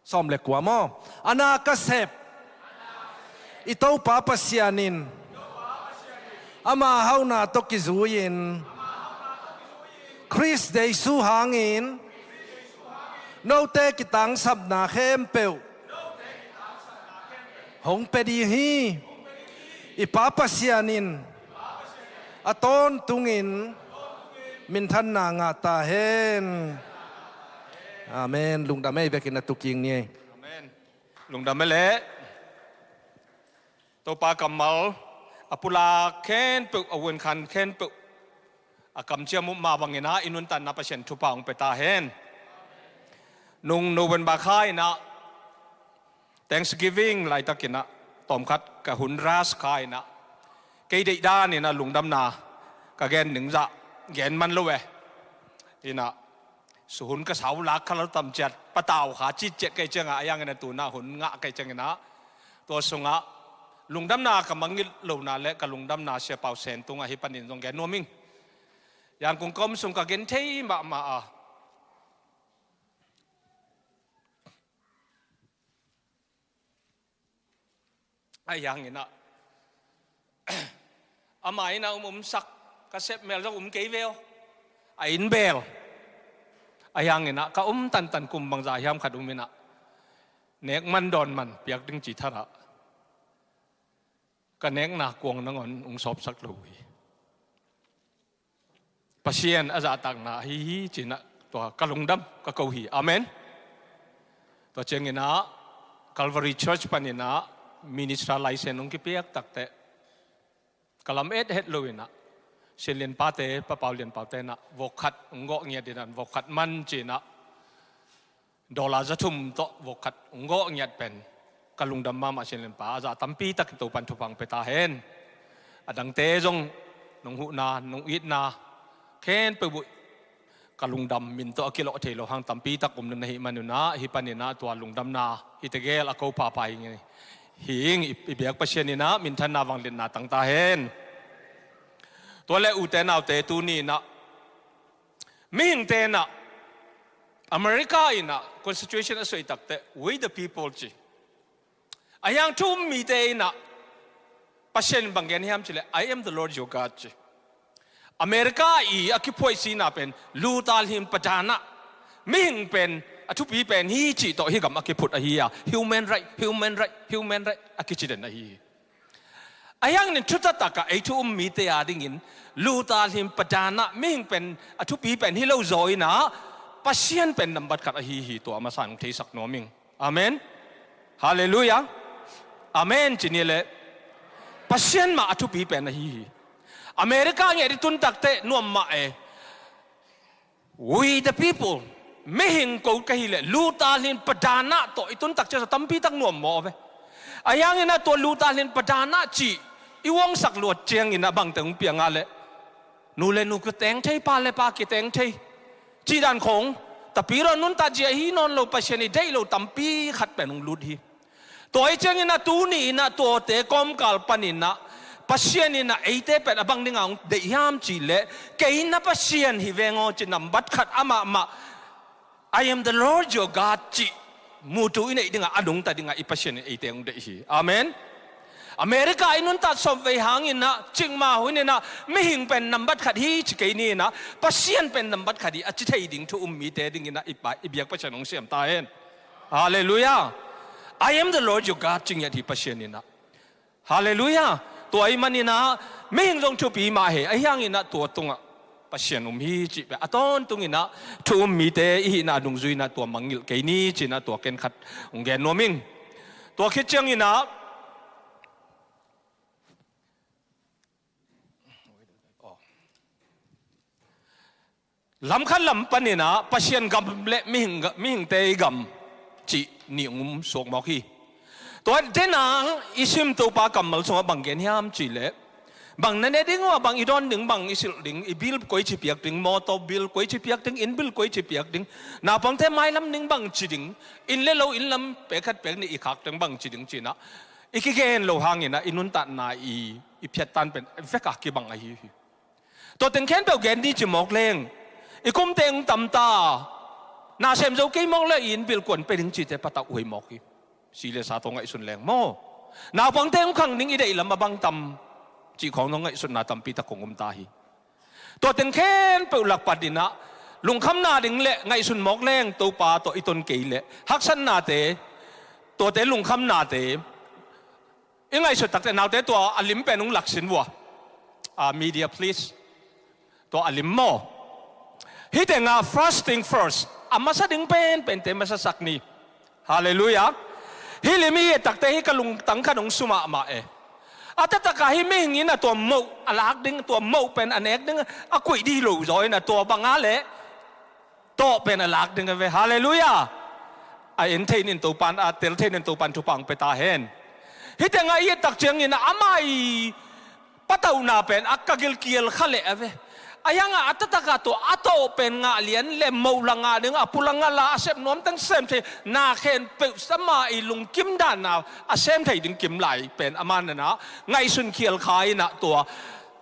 sawm le kua maw? A na ka sep i Topa Pasian in ama hauhna tawh kizui-in Khrist Jesu hangin note kitangsapna khempeuh hong pia ding hi. I Pa Pasian in a tawntungin minthanna ngah ta hen. Amen. Lungdam ei, vekin a tuking ni ei. Amen. Lungdam ei leh. Topa kammal a pulak khempeuh, a vuankhan khempeuh a kamciam uh mah bangin ah i nuntakna Pasian thupha hong pia ta hen. Nung November kha in ah Thanksgiving laitakin ah tawmkhat ka hun rush kha in ah kei deih danin ah lungdamna ka gen ding zah gen man lo e. In ah suhun ka sau lak kha lo tam ciat patau kha citciat kei ciangah a yangin a tuna hun ngah kei ciangin ah tua sungah lungdamna ka mangngilh lohna le ka lungdamna Sia Pau Sen tungah hih panin zong gen nuam ing. Yangon ka om sung ka gen thei mahmah a Ahi hangin ah ama inn ah um umsak ka sep mel zong um kei ve aw. A inn bel. Ahi hangin ah ka um tantan kum bangzah hiam khat um in ah nek man dawn man piak ding ci tharah ka nekna kuang nangawn ung sawpsak lo uh hi. Pasian a zahtakna ahi hi ci-in ah tua ka lungdam ka ko hi. Amen. Tua ciangin ah Calvary Church panin ah minister license hong kipiak takteh ka lam et het lo in ah Sian Lian Pate, Pa Pau Lian Paute in ah vok khat hong gawh ngiat in ah vok khat man ci-in ah dollar za thum tawh vok khat hong gawh ngiat pen ka lungdam mahmah. Sian Lian Pa a zah tampi takin Topan thupha hong pia ta hen. A dangte zong nong huhna nong itna khempeuh uh ka lungdam, min tawh a kilawh thei lo hang tampi tak om na hi man un ah hih panin ah tua lungdamna hih tegel a ko phapha hi. Hih i biak Pasian in ah minthanna vangliatna tang ta hen. Tua leh ute naute tuni in ah mihingte in ah America in ah constitution a suai takteh, "We the people," ci. Ahi hang thu um mite in ah Pasian in bang gen hiam cih leh, "I am the Lord your God," ci. America i a kiphuaisina pen Luther lim padan ah mihing pen a thupi pen hi cih tawh hih gam a kiphut ahi a, human right, human right, human right a kici den ahi hi. Ahi hangin thu taktak ah ei thu um mite a dingin Luther lim padan ah mihing pen a thupi pen hi lo zaw in ah Pasian pen nambat khat ahi hi. Tua a masa in hong theisak nuam ing. Amen. Halleluiah. Amen ci ni leh, Pasian mah a thupi pen ahi hi. America ngiat i tun takteh nuam mah e. "We the people," mihing ko ka hi leh Luther lim padan ah tawh i tun tak ciang tampi tak nuam mawk ve. Ahi hangin ah tua Luther lim padan ah cih i uangsak luat ciangin ah bangte hong piang a leh, "Nu le nu kiteng thei, pa le pa kiteng thei," cih dan khawng, tapi ro nuntak zia hi nawn lo, Pasian i deih lo tampi khat pen hong lut hi. Tua hi ciangin ah tuni in ah tuate kawmkal panin ah Pasian in ah eite pen a bang dingah hong deih hiam cih leh, "Kei na Pasian hi veng aw," ci, nambat khat amah mah, "I am the Lord your God," cih mutu i neih dingah a nungta dingah i Pasian in eite hong deih hi. Amen. America i nuntak sawmvei hangin ah, cikmah hun in ah, mihing pen nambat khat hi ci kei ni in ah, Pasian pen nambat khat hi a ci thei ding thu um mite dingin ah i pa, i biak Pasian hong siam ta hen. Halleluiah. "I am the Lord your God," ci ngiat hi Pasian in ah. Halleluiah. Tua ahih manin ah mihing zong thupi mah hi. Ahi hangin ah tua tungah Pasian um hi cih pen a tawntungin ah thu um mite i hihna dungzui in ah tua mangngilh kei ni ci-in ah tua ken khat hong gen nuam ing. Tua khit ciangin ah, lam khat lam panin ah Pasian gam le mihing, mihingte i gam cih nih hong um suak mawk hi. Tua denah i sim Topa kammal sungah bang gen hiam cih leh, bang na ne ding uh a, bang i dawn ding, bang i silh ding, i bill koi ci piak ding, mawtaw bill koi ci piak ding, inn bill koi ci piak ding, naupangte mailam ding bang ci ding, inn le lo, inn lam pek khat pek nih i khak ding bang ci ding ci-in ah i kigen lo hangin ah i nuntakna i, i phiattan pen vek a kibang ahi hi. Tua teng khempeuh gen ni ci mawk leng, i kumte hong tam ta, na sem zo kei mawk leh i inn bill kua'n pe ding cihte patauh huai mawk hi. Si le sa tawh ngaihsun leng maw, naupangte hong khang ding i deih lam a bang tam cih khawng zong ngaihsutna tampi tak hong um ta hi. Tua teng khempeuh lak panin ah lungkhamna ding le ngaihsun mawk leng Topa tawh i ton kei leh haksatnate, tuate lungkhamnate i ngaihsut takteh, naute tua a lim pen hong laksin vua. Ah, media please. Tua a lim maw. Hih tengah first thing first, a masa ding penpente masasak ni. Halleluiah. Hih lim i et takteh hih ka lungtang khat hong su mahmah e. A taktak ah hih mihing in ah tua moh a lak ding, tua moh pen a nek ding a kuih dih lo zaw in ah tua bang a leh tawh pen a lak ding a ve. Halleluiah. A en thei ning Topa'n, a tel thei ning Topa'n thupha hong pia ta hen. Hih tengah i et tak ciangin ah amah i patauhna pen a ka gilkial kha leh a ve. Ahi hang a taktak ah tua a tawh pen ngah lian le moh la ngah ding, a pu la ngah la, a sep nuam teng sem thei, na khempeuh amah i lungkim dan a a sem thei ding kim lai pen amah in ah ngaihsun khial kha in ah tua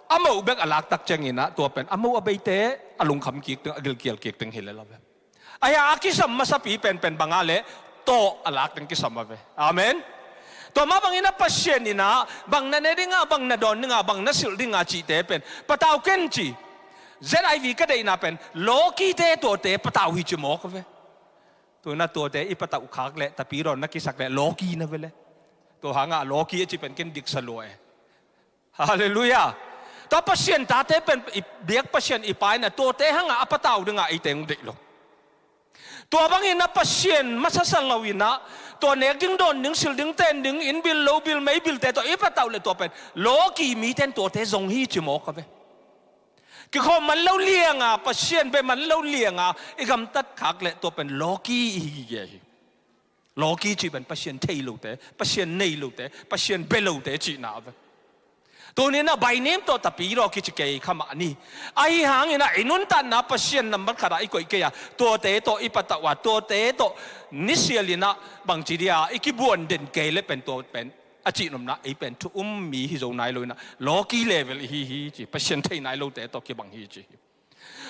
a moh bek a lak tak ciangin ah tua pen a moh a beite a lungkham kik ding, a gilkial kik ding hi lel a ve. Ahi a kisam masapi penpen bang a leh tawh a lak ding kisam a ve. Amen. Tua mah bangin ah Pasian in ah bang na ne ding a, bang na dawn ding a, bang na silh ding a cihte pen patau ken ci. Z I V ka deihna pen lawkite tuate patau hi ci mawk a ve. Tua in ah tuate i patauh khak leh, tapi dawn na kisak leh lawki na ve leh. Tua hang a lawki a ci pen ken dik sa lua e. Halleluiah. Tua Pasian tate pen i biak Pasian i Pa in ah tuate hang a a patau ding a eite hong deih lo. Tua bangin ah Pasian masa sa lo in ah tua nek ding, dawn ding, silh ding, ten ding, inn bill, lo bill, mei bill te tawh i patauh leh tua pen lawki mite in tuate zong hi ci mawk a ve. Kikhawm man lo liang a, Pasian bia man lo liang a i gamtat khak leh tua pen lawki i hi gige hi. Lawki cih pen Pasian thei lote, Pasian nei lote, Pasian bia lote cihna a ve. Tuni in ah bainim tawh tapi lawki ci kei kha mah ni. Ahi hangin ah i nuntakna Pasian nambat khat ah i koih kei a, tuate tawh i patauh a, tuate tawh nisial in ah bangci dia i kibuan den kei leh pen tua pen a cihnopna ei pen thu um mi hi zo nai lo in ah lawki level i hi hi ci, Pasian thei nai lote tawh kibang hi ci hi.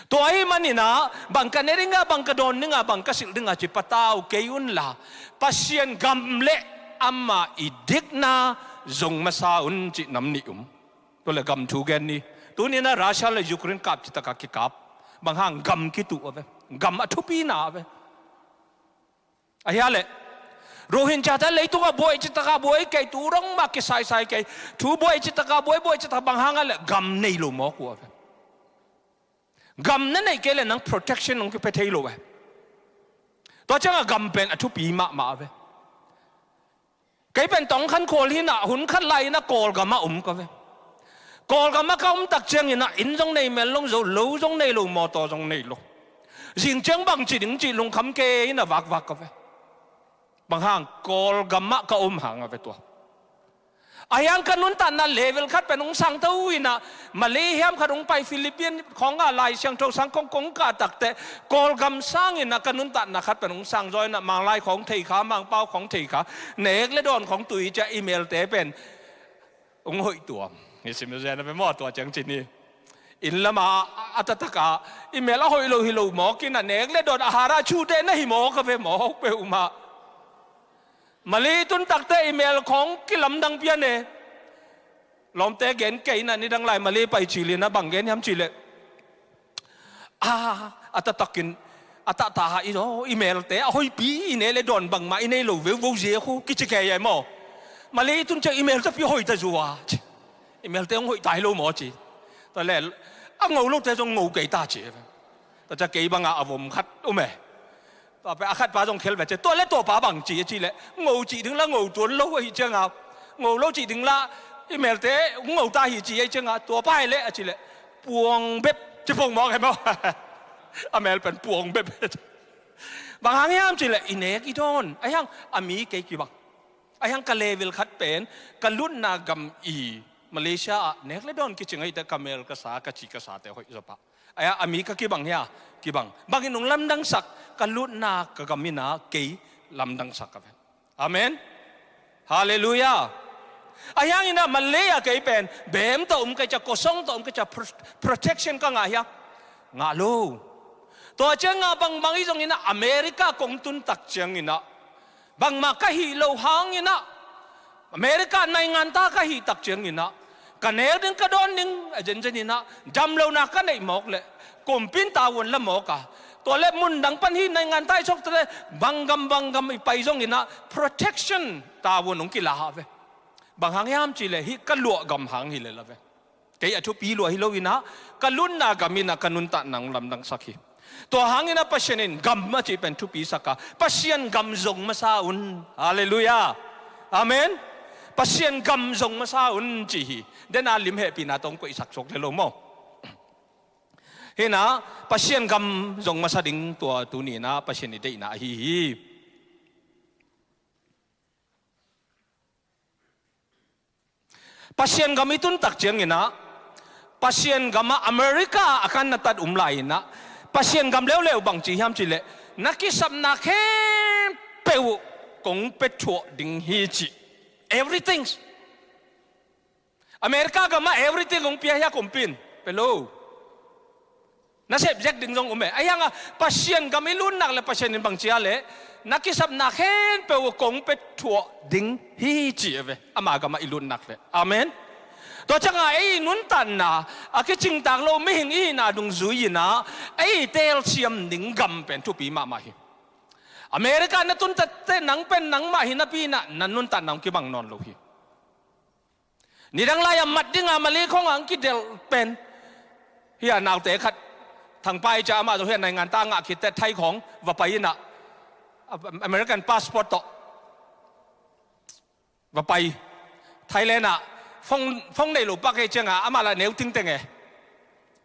Tua ahih manin ah bang ka ne ding a, bang ka dawn ding a, bang ka silh ding a ci patau kei un la, Pasian gam le ama i dikna zong masa un cih nam nih um. Tua le gam thu gen ni. Tuni in ah Russia le Ukraine kap citak a kikap. Bang hang? Gam kituh a ve. Gam a thupina a ve. Ahia le, Rohingya te leitung a buai citak a buai kei, tu dong mah kisaisai kei, thu buai citak a buai, buai citak a, bang hang a le gam nei lo mawk uh a ve. Gam na neih kei le nang protection nong kipia thei lo ve. Tua ciang a gam pen a thupi mahmah a ve. Kei pen Tongkhan khual hi in ah, hun khat lai in ah Kawlgam ah om ka ve. Kawlgam ah ka om tak ciangin ah inn zong nei mel lo zo, lo zong nei lo, mawtaw zong nei lo. Zing ciang bang ci ding cih lungkham kei in ah vakvak ka ve. Bang hang? Kawlgam ah ka om hang a ve tua. Ahi hang ka nuntakna level khat pen hong sang to in ah, Malay hiam khat hong pai, Philippine khawng a Lai Siangtho sang khawng kong kah tak teh, Kawlgam sang in ah ka nuntakna khat pen hong sang zaw in ah, Manglai khawng thei kha, Mangpau khawng thei kha, nek le dawn khawng tui ciah, email te pen hong hoih tuam. Hi sim zen a ve maw, tua ciang ci ni. Inn lam a, a taktak a, email a hoih lo hi lo mawk in ah, nek le dawn a harah cute na hi mawk a ve, mawk peuhmah. Malay tun tak teh email khawng kilamdang pian e. Lawmte gen kei in ah, nidang lai Malay pai cil in ah bang gen hiam cih leh, a, a taktak in, a taktak a i zaw, email te a hoihpi i ne le dawn bangmah i nei lo veuvo zia khu kici kei a maw. Malay tun ciang email tapi hoih ta zaw a ci. Email te hong hoih ta hi lo maw ci. Tua le, a ngo lote zong ngo kei ta ci. Tua ciang kei bang a a vom khat um e. Tua pen a khat pa zong khel ve ci. Tua le tua pa bang ci a cih leh, ngo cih ding la ngo tuan lo ahih ciang a, ngo lo cih ding la, email te hong ngo ta hi ci ahih ciang a, tua pa hi leh a cih leh, puang bep ci pong mawk e maw. A mel pen puang bep. Bang hang hiam cih leh i nek i dawn. Ahi hang a mi kei kibang. Ahi hang ka level khat pen, ka lutna gam i Malaysia ah nek le dawn kici ngei teh ka mel ka sa, ka ci ka sate hoih zaw pah. Ahi hang a mi ka kibang hia? Kibang. Bangin hong lamdangsak? Ka lutna ka gam in ah kei lamdangsak a ve. Amen. Halleluiah. Ahi hangin ah Malay ah kei pen bem tawh om kei ciang, kosong tawh om kei ciang, pro-, protection ka ngah hia? Ngah lo. Tua ciang a bangbang hi zongin ah America kong tun tak ciangin ah, bangmah ka hih loh hangin ah, America naingan ta ka hih tak ciangin ah, ka nek ding ka dawn ding a zenzen in ah, damlohna ka neih mawk leh, kumpi in tavuan la mawk a, tua leh mun dang pan hih naingan ta i sawk ta leh, banggam banggam i pai zongin ah, protection tavuan hong kila a ve. Bang hang hiam cih leh hih ka luah gam hang hi lel a ve. Kei a thupi lua hi lo in ah, ka lutna gam in ah ka nuntakna hong lamdangsak hi. Tua hangin ah Pasian in gam a cih pen thupi sak a, Pasian gam zong masa un. Halleluiah. Amen. Pasian gam zong masa un ci hi. Den a lim hehpihna tawh hong koihsak suak le lo maw. Hi in ah Pasian gam zong masa ding tua tuni in ah Pasian i deihna ahi hi. Pasian gam i tun tak ciangin ah, Pasian gam ah America a kan na tat um lai in ah, Pasian gam leuleu bang ci hiam cih leh, na kisapna khempeuh kong pia thuah ding hi ci. Everything. America gam ah everything kong pia hia kumpi in? Pia lo. Na sep zek ding zong um e. Ahi hang a Pasian gam i lut nak leh Pasian in bang ci a leh, na kisapna khempeuh kong pia thuah ding hi ci a ve. Ama gam ah i lut nak leh. Amen. Tua ciang a ei nuntakna, a kicingtak lo mihing i hihna dungzui in ah, ei telsiam ding gam pen thupi mahmah hi. America na tun tak teh nang pen nangmah hi napi in ah, na nuntakna hong kibang nawn lo hi. Nidang lai a mat ding a Malay khawng a hong kidelh pen, hih a naute khat, Thangpai ca amah zong hih a naingan ta ngah khit teh Thai khawng va pai in ah, American passport tawh va pai. Thailand ah phone, phone nei lo pak hi ciang a, amah lah neu tingteng e.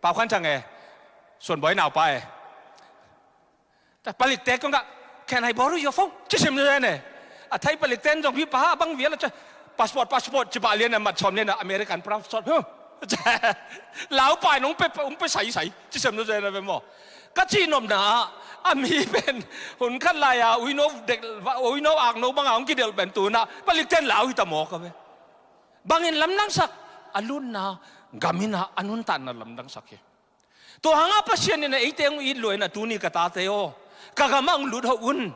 Pau Khan Thang e. Suan Bawi naupa e. Palik te kong kah, "Can I borrow your phone?" ci sim zen e. A Thai palik ten zong hih pa ha bang vial a ci, "Passport, passport," ci pah lian a, mat sawm lian a, "American passport." Huh. Lau pai nong pe, nong pe sai sai ci sim zen a ve maw. Ka cih nopna ah, a mi pen hun khat lai a uino dek, uino akno bang a hong kidelh pen tu in ah palik ten lau hi ta mawk a ve. Bangin lamdangsak? A lutna gam in ah a nuntakna lamdangsak hi. Tua hangah Pasian in a eite hong it lua in a tuni ka tate aw, ka gamah hong lut hoh un.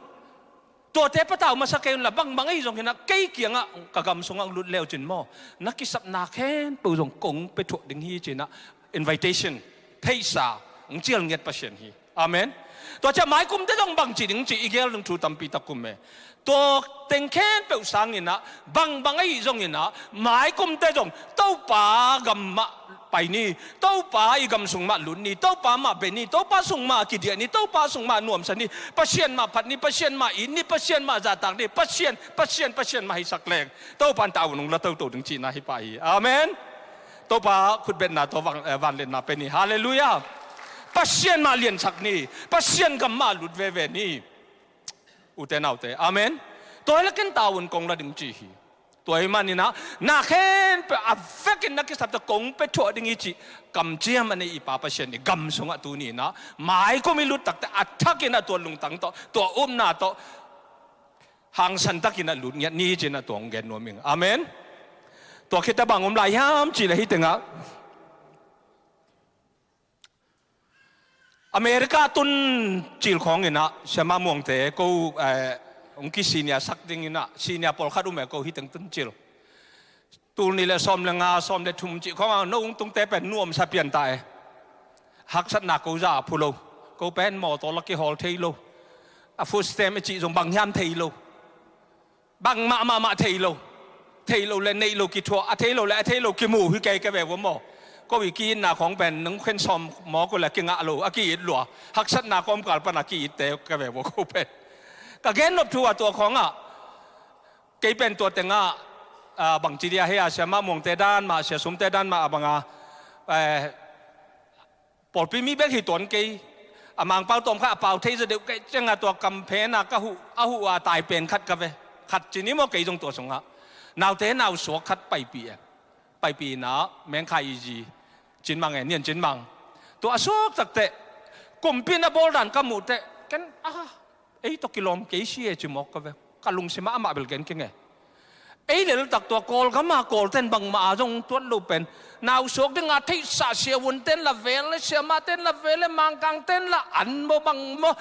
Tuate patau masa kei unla bangbang ahi zongin a kei kiangah ka gam sungah hong lut leucin maw, na kisapna khempeuh zong kong pia thuah ding hi ci-in a invitation, theihsa hong cial ngiat Pasian hi. Amen. Tua ciah maikumte zong bangci ding ci i gel ding thu tampi tak um e. Tua teng khempeuh sangin a bangbang ahi zongin a maikumte zong Topa gam mah pai ni, Topa i gam sung mah lut ni, Topa mah be ni, Topa sung mah kidiah ni, Topa sung mah nuamsa ni, Pasian mah phat ni, Pasian mah it ni, Pasian mah zahtak ni, Pasian, Pasian, Pasian mah heisak leng Topa in tavuan hong la toto ding cihna hi pah hi. Amen. Topa khutbetna tawh van, eh, vanliatna pe ni. Halleluiah. Pasian mah liansak ni, Pasian gam mah lut veve ni. Ute naute, amen. Tua hi la ken tavuan kong la ding ci hi. Tua hi manin a na khempeuh a vekin na kisapte kong pia thuah ding hi cih kamciam a nei i Pa Pasian i gam sungah tuni in a maikum i lut takte a thakin a tua lungtang tawh, tua upna tawh hangsan takin a lut ngiat ni ci-in a tua hong gen nuam ing. Amen. Tua khit teh bang om lai hiam cih leh hih tengah America tun cil khawngin a Siamah Muangte ko, eh, hong ki senior sak dingin a senior pawlkhat um e, ko hih teng tun cil. Tul nih le sawm le nga, sawm le thum cih khawng a no hong tungte pen nuamsa pian ta e. Haksatna ko za a phu lo. Ko pen mawtaw la kihawl thei lo. A food stamp a cih zong bang hiam thei lo. Bangmah mahmah thei lo. Thei lo le neih lo kithuah, a thei lo le a thei lo kimu hi kei ka ve vua maw. Ko i ki-itna khawng pen nong khen sawm mawk uh le kingah lo, a ki-it lua. Haksatna kawmkal pan a ki-itte ka ve vua ko pen. Ka gen nop thu a tua khawngah kei pen tua tengah, ah, bangci dia hei a Siamah Muangte dan mah, Sia Sumte dan mah a banga, eh, pawlpi mi bek hi tuan kei. A Mangpau tawm khat a pau thei zaw deuh kei ciangah tua kamphen a ka huh, a huh a tai pen khat ka ve. Khat ci ni maw, kei zong tua sungah naute nau suak khat paipih e. Paipih in a Mengkhai i zi Cin Mang e, Nian Cin Mang. Tua a suak takteh kumpi in a bawl dan ka muh teh ken, ah, ei tawh kilawm kei si e ci mawk ka ve. Ka lungsim ah amah bel gen keng e. Ei leltak tua Kawlgam a Kawlten bangmah a zong tuat lo pen nau suak ding a theihsa siavuanten la vel le siamahten la vel le Mangkangten la an maw bang maw,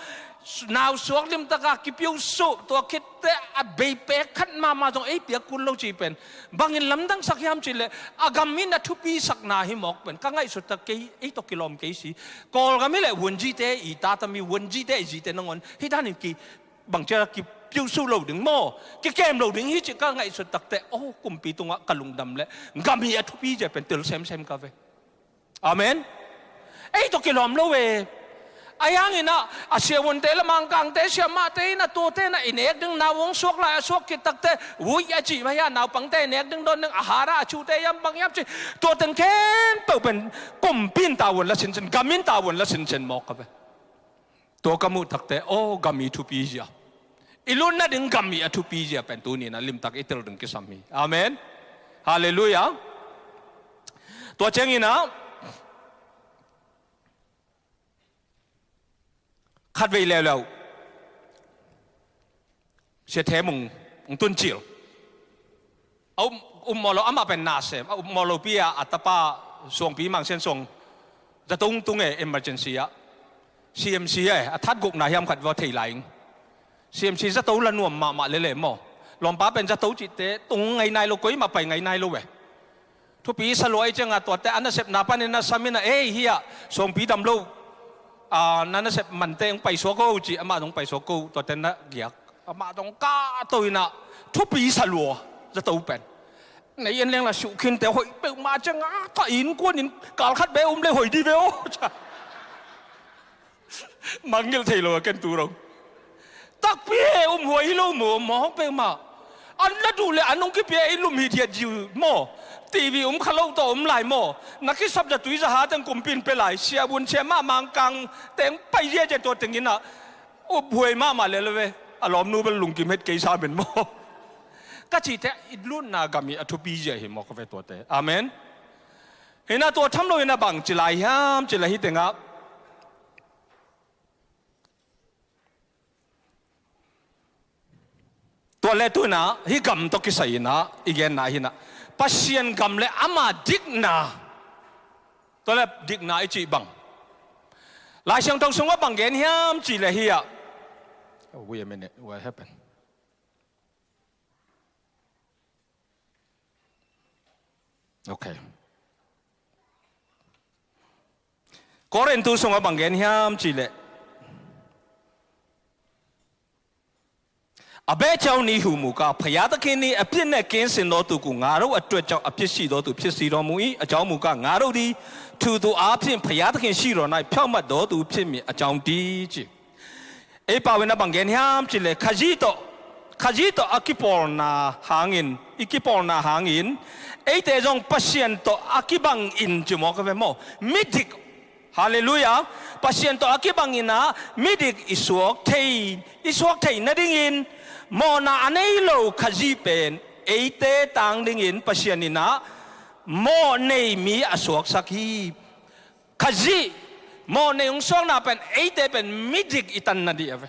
nau suak limtak a kipiusuh tua khitte a beipek khat mahmah zong ei piak kul lo ci pen bangin lamdangsak hiam cih leh a gam in a thupisakna hi mawk pen ka ngaihsut tak kei, ei tawh kilawm kei si. Kawlgam hi leh vuanzite i tata mi, vuanzite i zite nangawn hih danin ki bangcia kipiusuh lo ding maw, kikem lo ding hi cih ka ngaihsut takteh, oh, kumpi tungah ka lungdam leh gam i a thupi zia pen tel semsem ka ve. Amen. Ei tawh kilawm lo e. A hiangin ah a siavuante le Mangkangte siamahte in a tuate in ah i nek ding nau hong suak lai a suak khit takteh, vui a cih mah hi a, naupangte i nek ding dawn ding a hara a chute hiam bang hiam cih, tua teng khempeuh pen kumpi in tavuan la sinsen, gam in tavuan la sinsen mawk ka ve. Tua ka muh takteh, aw, gam i thupi zia, i lutna ding gam i a thupi zia pen tuni in a limtak i tel ding kisam hi. Amen. Halleluiah. Tua ciangin ah khatvei leuleu Sia Them Mung hong tun cil. A um, um maw lo, amah pen na sem, a um maw lopi a, a tapa Suangpi Mang Sian Suang zato hong tung e, emergency ah. C M C e, a that gukna hiam khat vua thei lai ing. C M C zato la nuam mahmah lele maw. Lawmpa pen zato cihte tung ngei nai lo, koimah pai ngei nai lo e. Thupi sa lua i ciangah tuate a nasepna panin a sam in ah, ei, hi ah Suangpi dam lo, a, na nasep mante hong paisuak o ci, amah dong paisuak o, tuate na giak. Amah dong kahto in ah thupi sa lua zato pen. Nei en leng la suhkhinte hoih peuhmah ciangah, ka innkuan in kal khat be um le hoih dih ve aw. Mangngilh thei lo a ken tu dong. Takpi e, um huai hi lo maw, mawk peuhmah. An la duh le an hong kipia ei lum hithiat zi maw. T V um kha lo tawh om lai maw. Na kisap zatui zaha teng kumpi in pia lai, siavuan siamah Mangkang teng pai ziazia tua tengin ah. Um huai mahmah lele ve. A lawmnu bel lungkim het kei sa men maw. Ka cihte i lutna gam i a thupi zia hi mawk ka ve tuate. Amen. Hi in ah tua tham lo in ah bang ci lai hiam cih leh hih tengah tua le tu in ah hih gam tawh kisai in ah i genna hi in ah Pasian gam le ama dikna. Tua le dikna i cih bang, Lai Siangtho sungah bang gen hiam cih leh hi ah. Oh, wait a minute, what happened? Okay. Korintu sungah bang gen hiam cih leh, "အဘယ်ကြောင့်နည်းဟုမူကား၊ ဘုရားသခင်သည် အပြစ်နှင့်ကင်းစင်သောသူကို ငါတို့အတွက်ကြောင့် အပြစ်ရှိသောသူ ဖြစ်စေတော်မူ၏။ အကြောင်းမူကား၊ ငါတို့သည် ထိုသူအားဖြင့် ဘုရားသခင်ရှိတော်၌ ဖြောင့်မတ်သောသူ ဖြစ်မည်အကြောင်းတည်း" ကျ Ei pau in a bang gen hiam cih leh, Khazih tawh, Khazih tawh a kipawlna hangin, i kipawlna hangin, eite zong Pasian tawh a kibangin ci mawk a ve maw? Midik, halleluiah, Pasian tawh a kibangin ah midik i suak thei, i suak theih nadingin, mawhna a nei lo Khazih pen eite tang dingin Pasian in ah mawhnei mi a suaksak hi. Khazih mawhnei hong suakna pen eite pen midik i tan nading a ve.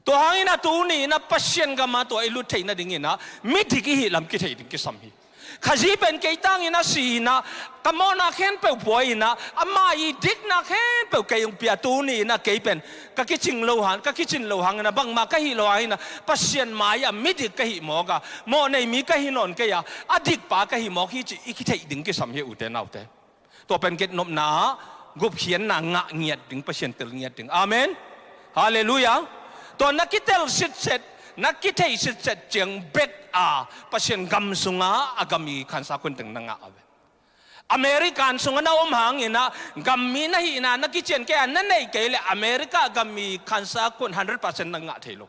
Tua hangin ah tuni in ah Pasian gam ah tua i lut theih nadingin ah midik i hih lam kithei ding kisam hi. Khazih pen kei tangin a si in ah, ka mawhna khempeuh pua in ah, ama i dikna khempeuh kei hong pia, tuni in ah kei pen ka kicing lo hang, ka kicin lo hangin ah, bangmah ka hih lo hangin ah, Pasian mai ah midik ka hih mawk a, mawhnei mi ka hi nawn kei a, a dikpa ka hih mawk hi cih i kitheih ding kisam hi, ute naute. Tua pen gennopna ah gupkhiatna ngah ngiat ding, Pasian tel ngiat ding. Amen. Halleluiah. Tua na kitel sitset, na kitheih sitset ciang bek a Pasian gam sungah a gam i khansa khun teng na ngah a ve. American sungah na om hangin ah gam mi na hihna na kician kei a, na neih kei leh America gam i khansa khun hundred percent na ngah thei lo.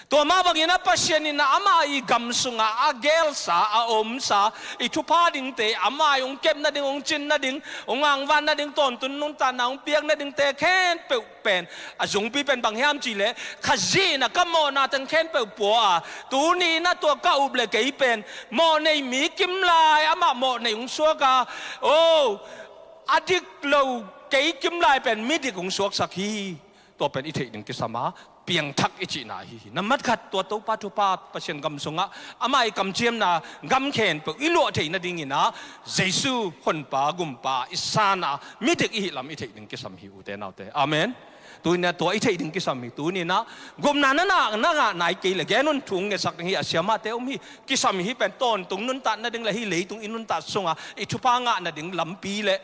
Tua mah bangin ah Pasian in ah ama i gam sungah a gelsa, a omsa, i thupha dingte, ama i hong kep nading, hong cin nading, hong angvan nading, tawntung nuntakna hong piak nadingte khempeuh pen a zungpi pen bang hiam cih leh, Khazih in ah ka mawhna teng khempeuh pua a, tuni in ah tua ka up leh kei pen mawhnei mi kim lai, amah mawhnei hong suak a, oh, a dik lo kei kim lai pen midik hong suaksak hi. Tua pen i theih ding kisam a, piangthak i cihna ahi hi. Nambat khat, tua Topa thupha, Pasian gam sungah ama i kamciamna gam khempeuh i luah theih nadingin ah Jesu Honpa, Gumpa i san a midik i hih lam i theih ding kisam hi, ute naute. Amen. Tuni in ah tua i theih ding kisam hi. Tuni in ah gupna na ngah, na ngah nai kei leh gen un, thu hong ngetsak ding hi, a siamahte om hi. Kisam hi pen tawntung nuntak nading leh hih leitung i nuntak sungah i thupha ngah nading lampi leh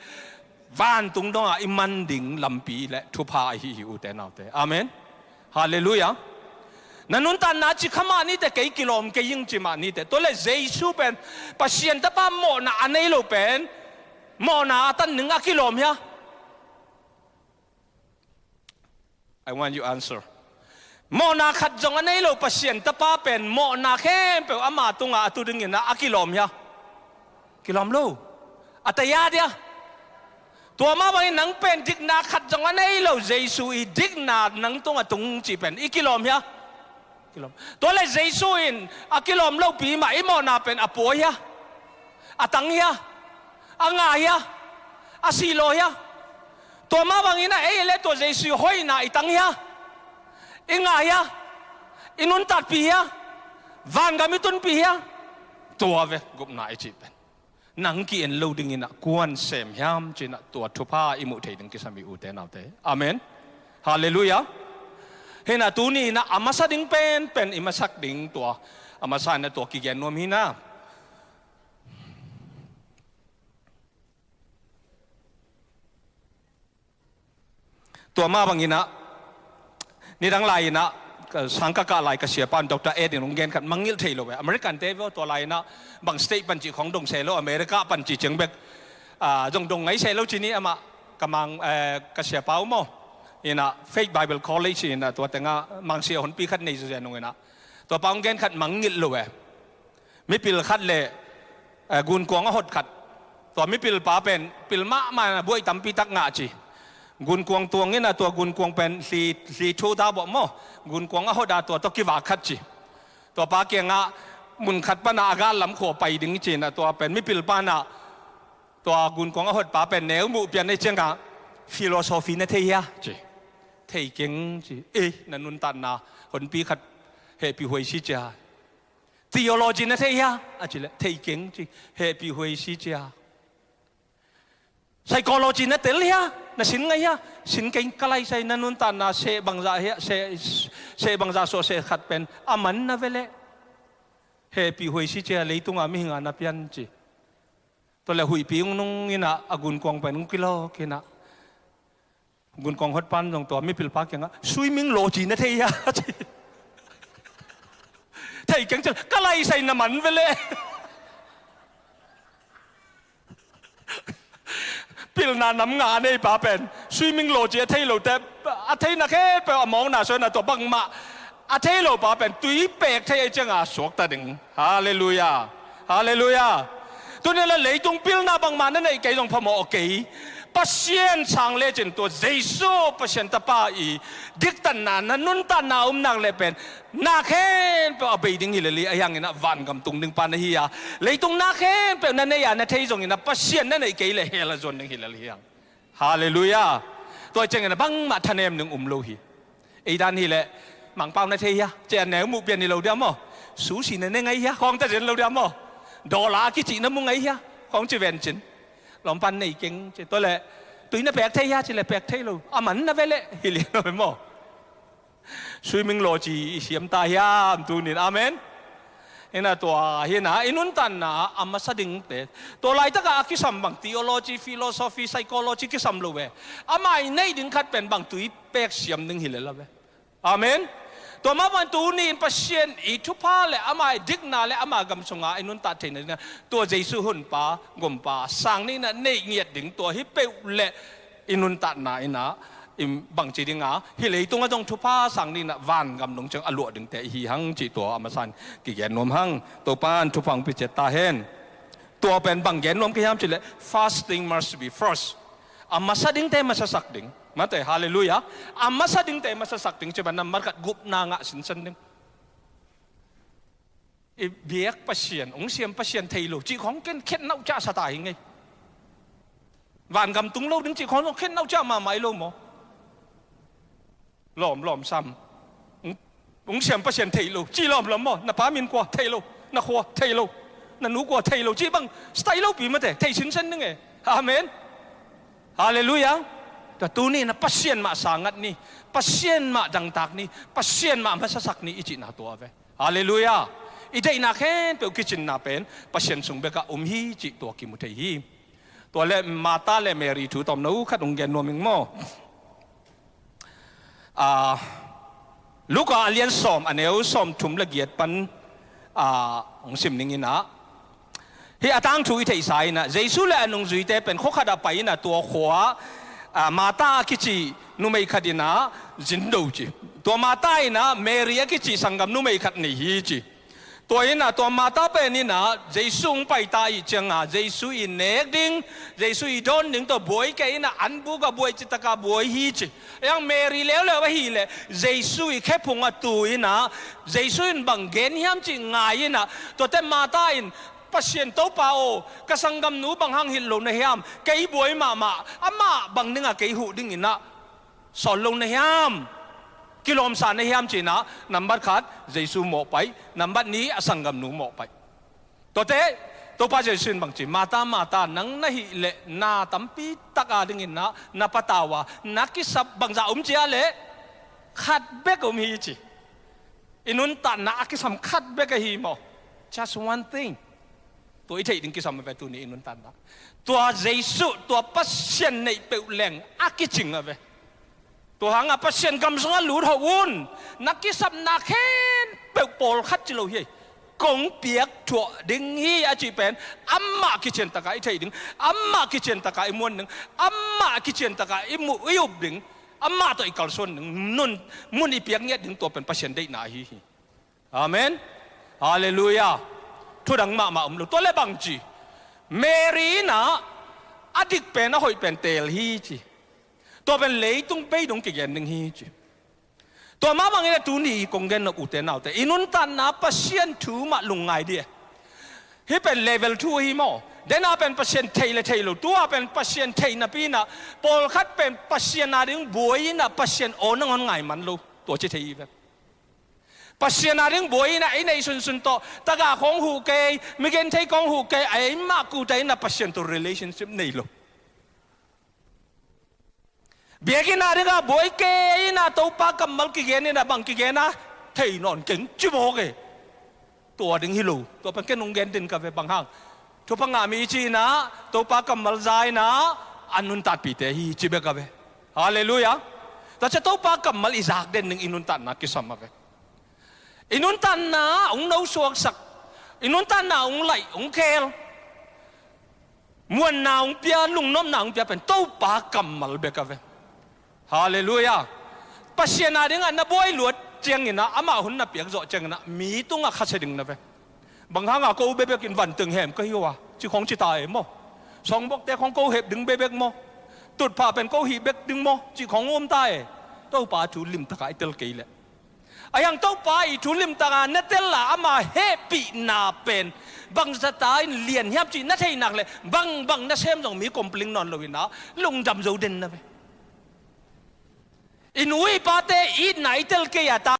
vantung dongah i man ding lampi leh thupha ahi hi, ute naute. Amen. Halleluiah. Na nuntakna ci kha mah niteh, kei kilawm kei ing ci mah niteh. Tua leh Jesu pen Pasian tapa mawhna a nei lo pen mawhna a tan ding a kilawm hia? I want you answer. Mawhna khat zong a nei lo Pasian tapa pen mawhna khempeuh ama tungah a tu dingin ah a kilawm hia? Kilawm lo. A taya dia. Tua mah bangin nang pen dikna khat zong a nei lo Jesu i dikna nang tungah tung cih pen i kilawm hia? Kilawm. Tua leh Jesu in a kilawm lopi mah i mawhna pen a pua hia? A tang hia? A ngah hia? A sihlawh hia? Tua mah bangin ah ei leh tua Jesu hoihna i tang hia? I ngah hia? I nuntakpih hia? Vangam i tunpih hia? Tua ve gupna i cih pen. Nang ki-en lo dingin ah kuan sem hiam ci-in ah tua thupha i muh thei ding kisam hi, ute naute. Amen. Halleluiah. Hi in ah tuni in ah a masa ding penpen i masak ding tua, a masa in ah tua kigen nuam hi in ah. Tua mah bangin ah, nidang lai-in ah, ka, sang ka kah lai ka siapa in Doctor Ed in hong gen khat mangngilh thei lo e. American te ve aw, tua lai-in ah bang state pan cih khong dong se lo, America pan cih ciang bek, ah, zong dong ngai se lo ci ni, amah ka mang, eh, ka siapa uh maw. In ah Faith Bible College in ah tua tengah mangsia honpi khat nei ziazia nung in ah, tua pa hong gen khat mangngilh lo e. Mipil khat le, eh, gunkuang a hot khat. Tua mipil pa pen pil mahmah in ah buai tampi tak ngah ci. Gunkuang tuang in ah tua gunkuang pen hli, hli thu ta bawh maw. Gunkuang a hot a tua tawh kivak khat ci. Tua pa kiangah mun khat pan ah a gal lam khua pai ding ci in ah tua pen mipil pa in ah tua gunkuang a hot pa pen neu muh pian ei ciangah, "Philosophy na thei hia?" ci. "Thei keng," ci. "Eh, na nuntakna honpi khat hehpih huai si cia." "Theology na thei hia?" a cih leh, "Thei keng," ci. "Hehpih huai si cia." "Psychology na tel hia?" Na sin ngai hia? Sin kei, ka laisai na nuntakna seh bangzah hia, seh, seh bangzah suah seh khat pen a man na ve leh. Hehpih huai si cia leitunga mihinga na pian ci. Tua le huihpi ung nung inah a gunkuang pen ung kilawk inah. Gunkuang hotpan zong tua mipilpa kiangah swimming law ci na thei hia? Ci. Thei keng cil ka laisai na man ve leh. Pilna nam nga a neipa pen swimming law ci a thei lote, a theina khempeuh a mawkna suaina tua bangmah a thei lopa pen tui pek thei a cianga suakta ding. Halleluiah. Halleluiah. Tuni la leitung pilna bangmah na neih kei zong phamawh kei. Pasian sang lecin tua Jesu Pasian tapa i diktatna na nuntakna a um nak leh pen na khempeuh a bei ding hi lel hi. Ahi hanginah vangam tung ding pa na hi a, leitung na khempeuh na nei a na thei zonginah Pasian na neih kei leh hell a zuan ding hi lel hi hang. Halleluiah. Tua ciangin a bangmah thanem ning um lo hi. Ei dan hileh Mangpau na thei hia? Cia neu muh pian hi lo dia maw? Sushi na ne ngai hia? Khawng ta zen lo dia maw? Dollar a kicih na mu ngai hia? Khawng ci ven cin. Lawmpan nei keng ci. Tua leh tui na pek thei hia? Ci leh pek thei lo. A man na ve leh hi lian lo maw? Swimming law ci i siam ta hiam tunin? Amen. Hina tua hina i nuntanna a masa dingte, tua laitaka a kisam bang theology, philosophy, psychology kisam lo ve. Ama i neih ding khat pen bang tui pek siam ding hi lel a ve. Amen. Tua mah bang tunin Pasian i thupha le ama i dikna le ama gam sunga i nuntak theihna dingin tua Jesu hunpa gumpa sang dingin a neih ngiat ding tua hi peuh le i nuntakna in a, i bangci ding a, hih leitung a zong thupha sang dingin a vangam nung ciang a luah dingte i hi hang cih tua a masa in kigen nuam hang. Topan thupha hong pia ciat ta hen. Tua pen bang gen nuam ka hiam cih leh, first thing must be first. A masa dingte masasak ding. Mate, halleluiah. A masa dingte masasak ding cih pen nambat khat gupna ngah sinsen ding. I biak Pasian, ung siam Pasian thei lo cih khawng ken khen nauh ciah sa ta hi ngei. Vangam tung lo ding cih khawng zong khen nauh ciah mahmah hi lo maw? Lawm, lawm sam. Ung, ung siam Pasian thei lo cih lawm lawm maw? Na pa min kua thei lo, na khua thei lo, na nu kua thei lo cih bang style lo pi mate, thei sinsen ding e. Amen. Halleluiah. Tua tuni na Pasian mah sangat ni, Pasian mah dangtak ni, Pasian mah masasak ni i cihna tua ve. Halleluiah. I deihna khempeuh kicinna pen Pasian sung bekah um hi cih tua kimu thei hi. Tua le Martha le Mary thu tawmno khat hong gen nuam ing maw? Ah, Luka a lian sawm a neu sawm thum le giat pan, ah, hong sim ning inah. Hih a tangthu i theihsa inah Jesu le a nungzuite pen khua khatah pai inah tua khua, ah, Martha a kici numei khat inah zindo ci. Tua Martha inah Mary a kici sanggam numei khat nei hi ci. Tua inah tua Martha pen inah Jesu hong paita ih cianga Jesu i nek ding, Jesu i dawn ding tua buai kei inah an buk a buai citaka buai hi ci. Ahi hang Mary leuleu ahileh Jesu i khephung a tu inah Jesu in bang gen hiam cih ngai inah tuate Martha in Pasian Topa aw, ka sanggamnu bang hang hilh lo na hiam? Kei buai mahmah, amah bang dingah kei huh ding inah sawl lo na hiam? Kilawmsa na hiam cinah nambat khat Jesu mawhpaih, nambat nih a sanggamnu mawhpaih. Tuate Topa Jesu in bang ci, Martha, Martha, nang na hih leh na tampi taka dingin na, na patau a, na kisap bangzah um cia leh khat bek um hi ci. I nuntakna a kisam khat bek ahi maw? Just one thing. Tua i theih ding kisam a ve tuni i nuntakna. Tua Jesu, tua Pasian neih peuh leng a kicing a ve. Tua hangah Pasian gam sungah lut hawh un. Na kisapna khempeuh pawlkhat ci lo hi. Kong piak thuah ding hi a cih pen amah kician takah i theih ding, amah kician takah i muan ding, amah kician takah i mu, i up ding, amah tawh i kalsuan ding, nun, mun i piak ngiat ding tua pen Pasian deihna ahi hi. Amen. Halleluiah. Thudang mahmah om lo. Tua le bang ci, Mary inah a dik pen a hoih pen teel hi ci. Tua pen leitung bei dong kigen ding hi ci. Tua mah bangin a tuni kong gen nop ute naute, i nuntakna Pasian thu mah lungngai dih e. Hih pen level two hi maw? Dena pen Pasian thei le thei lo, tua pen Pasian thei napi inah pawlkhat pen Pasian a ding buai inah Pasian aw nangawn ngai man lo. Tua ci thei hi ven. Pasian a ding buai inah i neih sunsun tawh taga khawng huh kei, migenthei khawng huh kei, eimah kuta inah Pasian tawh relationship nei lo. Biakinn a dingah buai kei inah Topa kammal kigen inah bang kigen a thei nawn keng ci mawk e. Tua ding hi lo. Tua pen ken hong gen den ka ve bang hang. Thupha ngah mi i ci inah Topa kammal za inah a nuntakpite hi ci bek a ve. Halleluiah. Tua ciah Topa kammal i zak den ding i nuntakna kisam a ve. I nuntakna hong nosuaksak, i nuntakna hong laih hong khel, muanna hong pia, lungnopna hong pia pen Topa kammal bek a ve. Halleluiah. Pasian a dingah na buai luat cianginah amah hun na piak zawh cianginah mi tungah khasia ding na ve. Bang hangah ko bebek in vanteng hem ka hi uh a ci khong ci ta e maw? Sawngbokte khong ko hep ding bebek maw? Tutphah pen ko hih bek ding maw ci khong um ta e. Topa thu limtakah i tel kei leh, a hiang Topa i thu limtaka na tel a ama hehpihna pen bangzata in lian hiam cih na theih nak leh bangbang na sem zong mi complain nawn lo inah lungdam zo den na ve. I nu i pate itna i tel kei a ta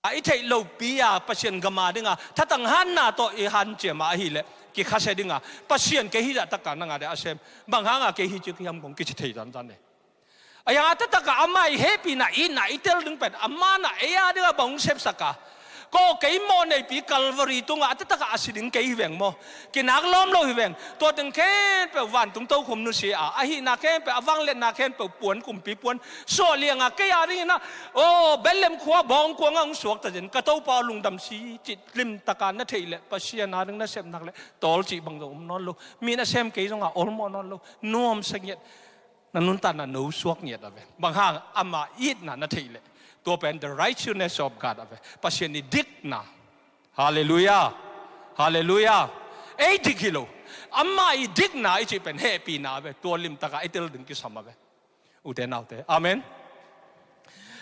a i theih lopi a Pasian gam a dinga thatang hanna tawh i hanciam a ahileh kikhasia dinga Pasian kei hi zahtaka nang a dia a sem, bang hanga kei hi ci hiam kong kici thei zanzan e. A hiang a taktakah amah i hehpihna itna i tel ding pen amah na ei a dingah bang hong sepsak a, ko kei mawh neipi Calvary tungah a taktakah a si ding kei hi veng maw? Kinak lawm lo hi veng. Tua teng khempeuh vantung tokhom nusia a, ahihna khempeuh, a vangliatna khempeuh puan, kumpi puan suah lianga kei a dinginah, aw, Bethlehem khua bawngkuanga hong suakta zen, ka Topa aw lungdam si cih limtaka na theih leh Pasian a ding na sepnak leh tawl cih bang zong om nawn lo. Mi na sem kei zongah awlmawh nawn lo. Nuamsa ngiat. Na nuntakna no suak ngiat a ve. Bang hang ama itna na theih leh tua pen the righteousness of God a ve. Pasian i dikna. Halleluiah. Halleluiah. Ei dik hi lo. Ama i dikna i cih pen hehpihna a ve. Tua limtaka i tel ding kisam a ve. Ute naute. Amen.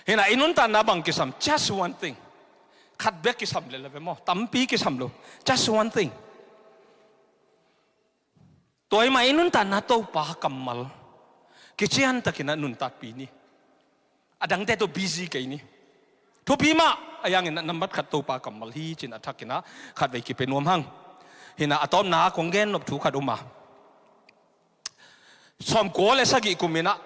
Hinah i nuntakna bang kisam? Just one thing. Khat bek kisam lel a ve maw? Tampi kisam lo. Just one thing. Tua i mah i nuntakna Topa kammal kiciantakinah nuntakpi ni. A dangte tawh busy kei ni. Thupi mah a hianginah nambat khat Topa kammal hi cin a thakinah khatvei kipia nuam hang. Hinah a tawpna kong gen nop thu khat um a, sawmkua le sagih kuminah,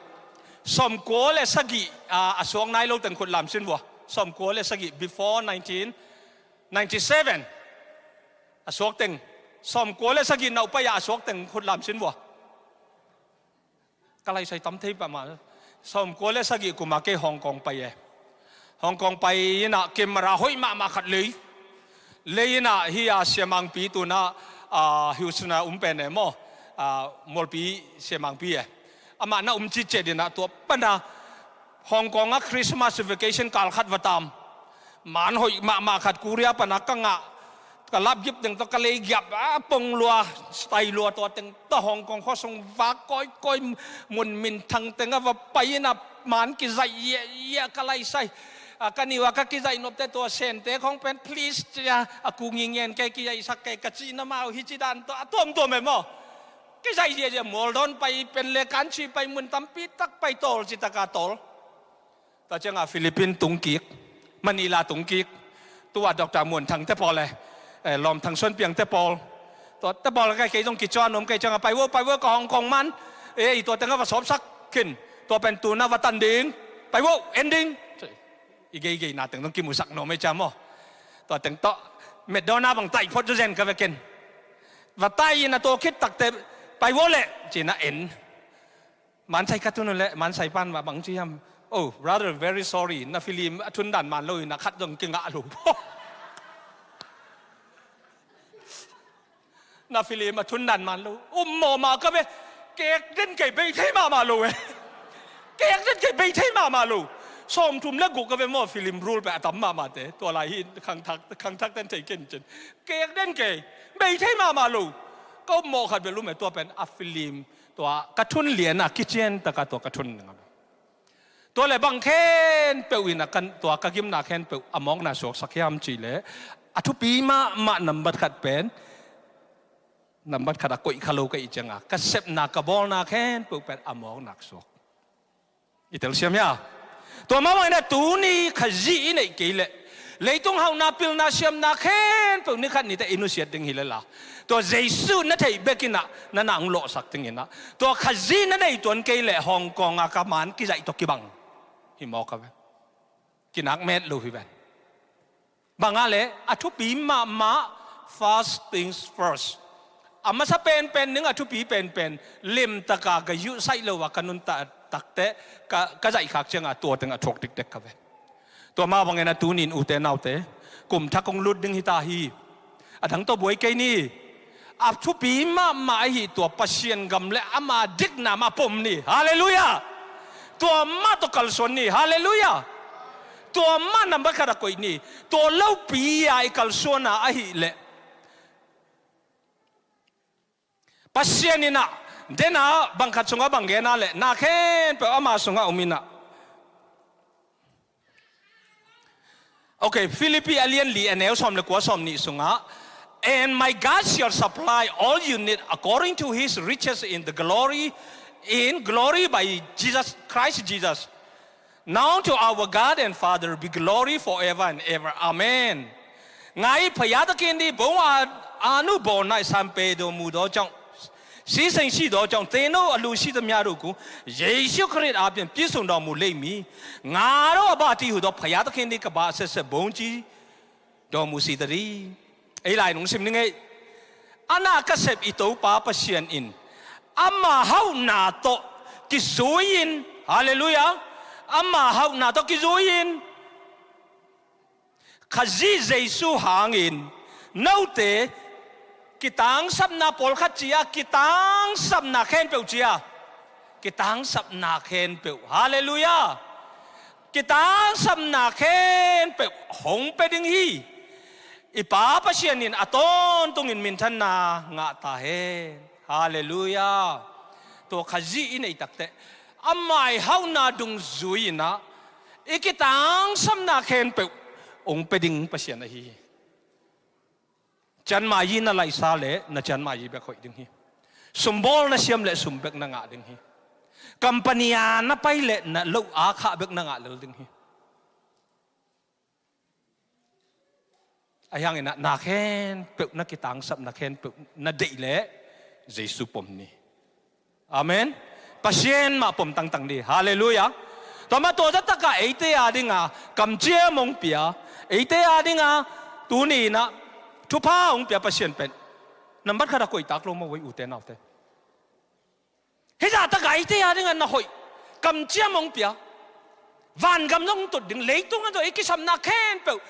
sawmkua le sagih a, a suak nai lo teng khut lamsin vua. Sawmkua le sagih, before nineteen ninety seven. A suak teng, sawmkua le sagih nauh pai-ah a suak teng khut lamsin vua. Ka laisai tam thei pah mah. Sawmkua le sagih kuma kei Hong Kong pai e. Hong Kong pai inah camera hoih mahmah khat lei. Lei inah hi a siamangpi tunah, ah, Houston a um pen e maw? Ah, mualpi siamangpi e. Amah na um citciat inah tua pana Hong Kong ah Christmas vacation kal khat va tam. Man hoih mahmah khat Korea pana ka ngah. Ka lapgip teng tawh ka leigiap a pong lua, stai lua tua teng tawh Hong Kong khuasung vak kawikawi mun minthang tengah va pai inah man kizaih iaiah ka laisai. A ka niuh a ka kizaih nopte tua sente khong pen please cia a ku ngingen kei kizaihsak kei ka cihna mau hi ci dan tawh a tuamtuam e maw? Kizaih ziahziah, Mualdawn pai pen le Kanchi pai mun tampi tak pai tawl citaka tawl. Tua ciangah Philippine tungkik, Manila tungkik. Tua Doctor Muan Thang te pawl e, eh, Lawm Thang Suan Piang te pawl. Tua te pawl kai kei zong kicuan om kei ciangah pai vo, pai vo ka Hong Kong man. Eh, i tua tengah va sawpsak khin. Tua pen tuna va tan ding. Pai vo, en ding. I geigei na teng zong kimusak nuam ei cia maw? Tua teng tawh McDonald bang taih phot zazen ka ve ken. Va taih in a tua khit takte pai vo leh cina en. Mansai ka tun uh leh mansai pan mah bang ci hiam? Oh brother, very sorry, na film a thundan man lo in a khat zong kingah lo. Na film a thundan man lo. Um mawh mah ka ve. Kek den kei bei thei mahmah lo e. Kek den kei bei thei mahmah lo. Sawmthum le guk ka ve maw, film rule peh a tam mahmahte. Tua lai hi khangthak, khangthak ten thei ken cin. Kek den kei bei thei mahmah lo. Ka upmawh khat bel um e, tua pen a film, tua ka thun lian a kician taka tua ka thun ning a. Tua le bang khempeuh in a kan, tua ka gimna khempeuh a mawkna suaksak hiam cih leh, a thupi mahmah nambat khat pen, nambat khat a koih kha lo ka hih cianga ka sepna ka bawlna khempeuh pen a mawkna suak. I telsiam hia? Tua mah bangin a tuni Khazih i neih kei leh leitung hauhna, pilna, siamna khempeuh ni khat ni teh i nusiat ding hi lel a, tua Jesu na theih bek in a na na hong lawhsak ding in a, tua Khazih na nei tuan kei leh Hong Kong a ka man kizaih tawh kibang hi mawk a ve. Kinak met lo hi ven. Bang a leh a thupi mahmah, first things first. A masa penpen ding, a thupi penpen, limtaka ka yuhsaih lo a ka nuntak takteh ka, ka zaihkhak cianga tua teng a thuak dikdek ka ve. Tua mah bangin a tunin ute naute, kum thak hong lut ding hi ta hi. A dang tawh buai kei ni. A thupi mahmah ahi tua Pasian gam le ama dikna mah pom ni. Halleluiah. Tua mah tawh kalsuan ni. Halleluiah. Tua mah nambat khat a koih ni. Tua lopi a i kalsuan a ahih leh, Pasian in a, den a bang khat sungah bang gen a leh, na khempeuh ama sungah om in a. Ok, Philippi a lian li a neu sawm le kua, sawm nih sungah, "And my God shall supply all you need according to his riches in the glory, in glory by Jesus, Christ Jesus. Now to our God and Father be glory forever and ever. Amen." ငါ၏ဘုရားသခင်သည် ဘုန်းအား အားနုဘော်၌ စံပေတော်မူသောကြောင့် စည်းစိမ်ရှိသောကြောင့် သင်တို့အလိုရှိသမျှတို့ကို ယေရှုခရစ်အားဖြင့် ပြည့်စုံတော်မူလိမ့်မည်။ ငါတို့အဘတည်းဟူသော ဘုရားသခင်သည် ကမ္ဘာအဆက်ဆက် ဘုန်းကြီးတော်မူစေသတည်း။ Ei lai nung sim ning ei. Ana ka sep i Topa Pasian in ama hauhna tawh kizui-in, halleluiah, ama hauhna tawh kizui-in Khazih Jesu hangin note kitangsapna, pawlkhat ci-a kitangsapna khempeuh ci-a, kitangsapna khempeuh, halleluiah, kitangsapna khempeuh hong pia ding hi. I Pa Pasian in a tawntungin minthanna ngah ta hen. Halleluiah. Tua Khazih i neih takteh ama i hauhna dungzui in a, i kitangsapna khempeuh hong pia ding Pasian ahi hi. Cianmai i na laihsa leh na cianmai i bek hoih ding hi. Sumbawl na siam leh sum bek na ngah ding hi. Company a na pai leh na lo a khah bek na ngah lel ding hi. Ahi hangin a, na khempeuh, na kitangsapna khempeuh na deih leh Jesu pom ni. Amen. Pasian mah pom tangtang ni. Halleluiah. Tua mah tua zah takah eite a dinga kamciam hong pia, eite a dinga tuni in a thupha hong pia Pasian pen nambat khat a koihtak lo maw, voi ute naute. Hih zah takah eite a dinga na hoih, kamciam hong pia, vangam zong tut ding, leitung a zong i kisapna khempeuh,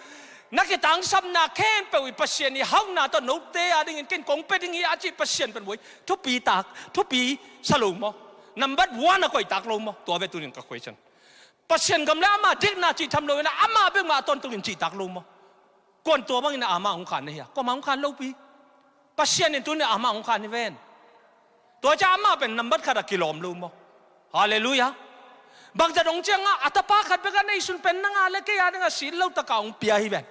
na kitangsapna khempeuh i Pasian i hauhna tawh note a dingin ken kong pia ding hi a cih Pasian pen voi thupi tak, thupi sa lo maw? Nambat one a koihtak lo maw? Tua ve tunin ka question. Pasian gam le ama dikna cih tham lo in a, ama bek mah a tawntungin cihtak lo maw? Kuan tua bangin a ama hong khan na hi a, kuamah hong khan lopi. Pasian in tunin a ama hong khan hi ven. Tua ciang ama pen nambat khat a kilawm lo maw? Halleluiah. Bangzah dong ciangah a tapa khat bek a neisun pen nang a le kei a dingah sil lo takah hong pia hi ven.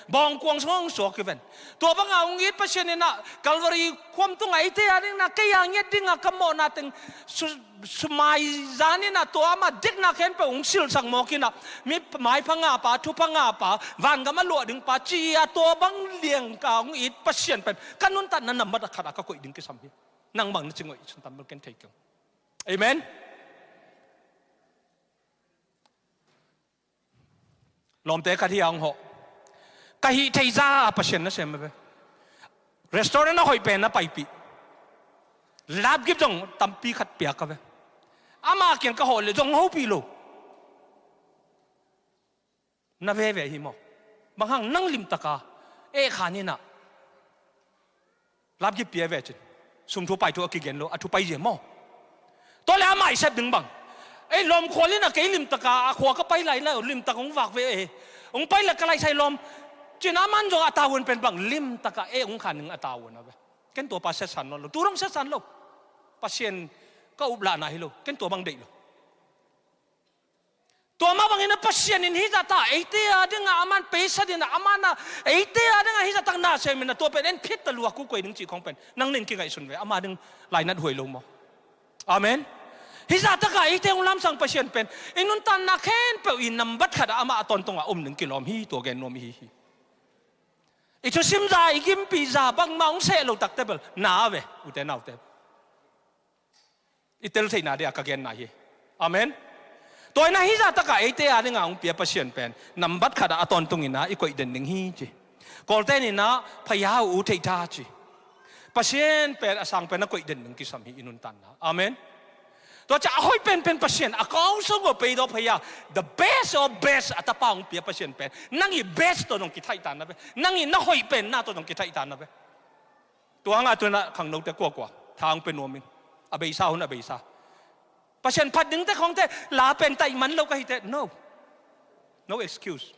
Bawngkuang sungah hong suak hi ven. Tua bangah hong it Pasian in a Calvary khuam tungah eite a dingin a kei a ngiat dingah ka mawhna teng su-, sumai zan in a tua ama dikna khempeuh hong silsak mawk in a, mi maipha ngahpa, thupha ngahpa, vangam a luah dingpa ci-a tua bang liangka hong it Pasian pen ka nuntakna nambat a khat a ka koih ding kisam hi. Nang bang na ci ngoih sun tam bel ken thei keng. Amen. Lawmte khat hi a hong hawh. Ka hih theih zah a Pasian nasem a ve. Restaurant a hoih pen a paipih. Lapgip zong tampi khat piak a ve. Ama kiang ka hawh leh zong hopih lo. Na veve hi maw? Bang hang nang limtaka eh khan in a. Lapgip pia ve cin. Sum thu pai thu a kigen lo, a thu pai zia maw? Tua le amah i sep ding bang. Ei, lawm khual in a kei limtaka a khua ka pai lai lai, limtak hong vak ve e. Hong pai le ka laisai lawm. Cin a man zong a tavuan pen bang limtaka e hong khan ning a tavuan a ve. Ken tua pa siatsan nawn lo. Tu dong siatsan lo. Pasian ka uplahna hi lo. Ken tua bang deih lo. Tua mah bangin a Pasian in hih zahtak eite a dingah aman peisa dinah aman a eite a dingah hih zahtak na sem inah tua pen en phit ta lua kukoi ding cih khong pen nang nen kingaihsun ve. Ama ding lainat huai lo maw? Amen. Hih zahtakah eite hong lamsang Pasian pen i nuntakna khempeuh i nambat khatah amah a tawntungah om ding kilawm hi. Tua gen nuam ihi hi. I thusim za, i gimpi za bangmah hong seh lo takte bel na ve, ute naute. I tel theihna dia ka genna hi. Amen. Tua inah hih zahtakah eite a dingah hong pia Pasian pen nambat khatah a tawntung inah i koih den ding hi ci. Kawlte ninah phaya uh u theih tha ci. Pasian pen a sang pen a koih den ding kisam hi i nuntanna. Amen. Tua ciah a hoih penpen Pasian a kawng sung uh pei dawh phaya, the best of best a tapa hong pia Pasian pen nang i best tawh dong kithaihtan na ve. Nang i na hoih penna tawh dong kithaihtan na ve. Tua hangah tunah khangnote kuakua tha hong pia nuam in. A beisa hun a beisa. Pasian phat dingte khongte la pen taih man lo ka hite. No. No excuse.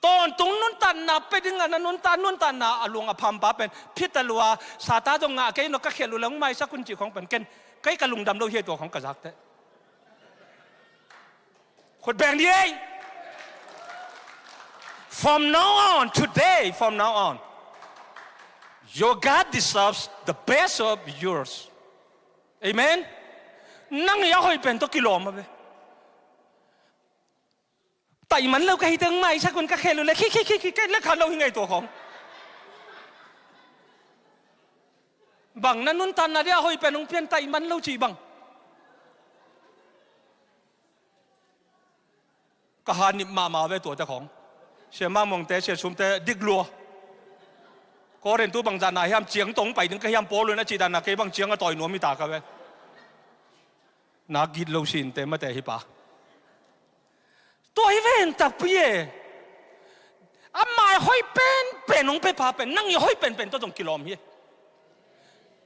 Tawntung nuntatna pe dingah na nuntat nuntatna a lung a phampa pen phit a lua sata zong ngah kei no ka khial uh le hong maisak un cih khong pen ken kei ka lungdam lo hi a tua khong ka zakte. Khut beng ni ei. From now on, today, from now on, your God deserves the best of yours. Amen. Nang i a hoih pen tawh kilawm a ve. Taih man lo ka hite hong maisak un ka khel uh le khi khi khi khi le khan lo hi ngei tua khong. Bang na nuntanna dia hoih pen hong pian taih man lo cih bang. Ka hanip mahmah ve tuate khong. Sia Mang Mongte, Sia Sumte dik lua. Korin tu bangzahna hiam ciang tong pai ding ka hiam Paul in a cih danna kei bang ciang a tawi nuam hi ta ka ve. Na git lo sinte mate hi pa. Tua hi ven takpi e. A mai hoih penpen hong pe pa pen nang i hoih penpen tawh zong kilawm hi.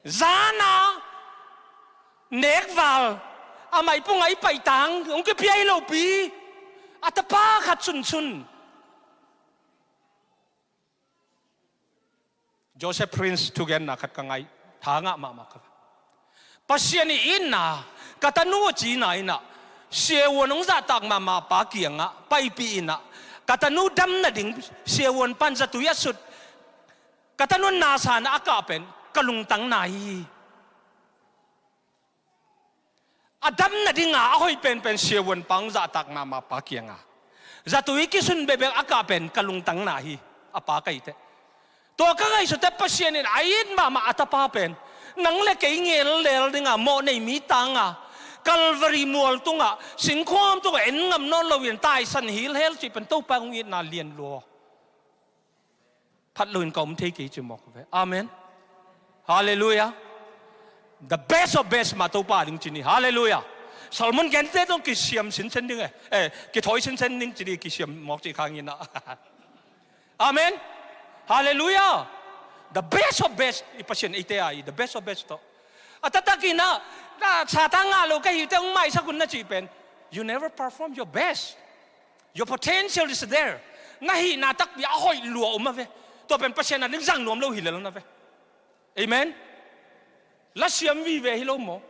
Zana nekval a maipung a i paitang hong kipia hi lopi a tapa khat sunsun. Joseph Prince thugenna khat ka ngaih, tha ngah mahmah ka. Pasian i itna ka tanu a cina inah siavuan hong zahtak mahmah pa kiangah paipih inah ka tanu dam nading siavuan pan zatui a sut ka tanu nasanah a kah pen ka lungtang na hi. A dam nadinga a hoih penpen siavuan pa hong zahtak mahmah pa kianga zatui kisun bekbek a kah pen ka lungtang na hi. A pa ka hi teh. Tua ka ngaihsute Pasian in a it mahmah a tapa pen nang le kei ngel lel dinga mawh nei mi tanga Calvary mual tungah singkhuam tungah en ngam nawn loin taisan hilhel cih pen Topa hong itna lian lua. Phat loin ka om thei kei ci mawk ve. Amen. Halleluiah. The best of best mah Topa ding ci ni. Halleluiah. Solomon gente tong kisiam sinsen ding e. Eh, kithawi sinsen ding ci ni kisiam mawk ci khanginah. Amen. Halleluiah. The best of best. I Pasian eite a i the best of best tawh a taktakinah na sata ngah lo ka hite hong maisak un na cih pen you never perform your best. Your potential is there. Na hihna takpi a hoih lua om a ve. Tua pen Pasian a ding zang nuam lo hi lel na ve. Amen. Lasiam vive hi lo maw?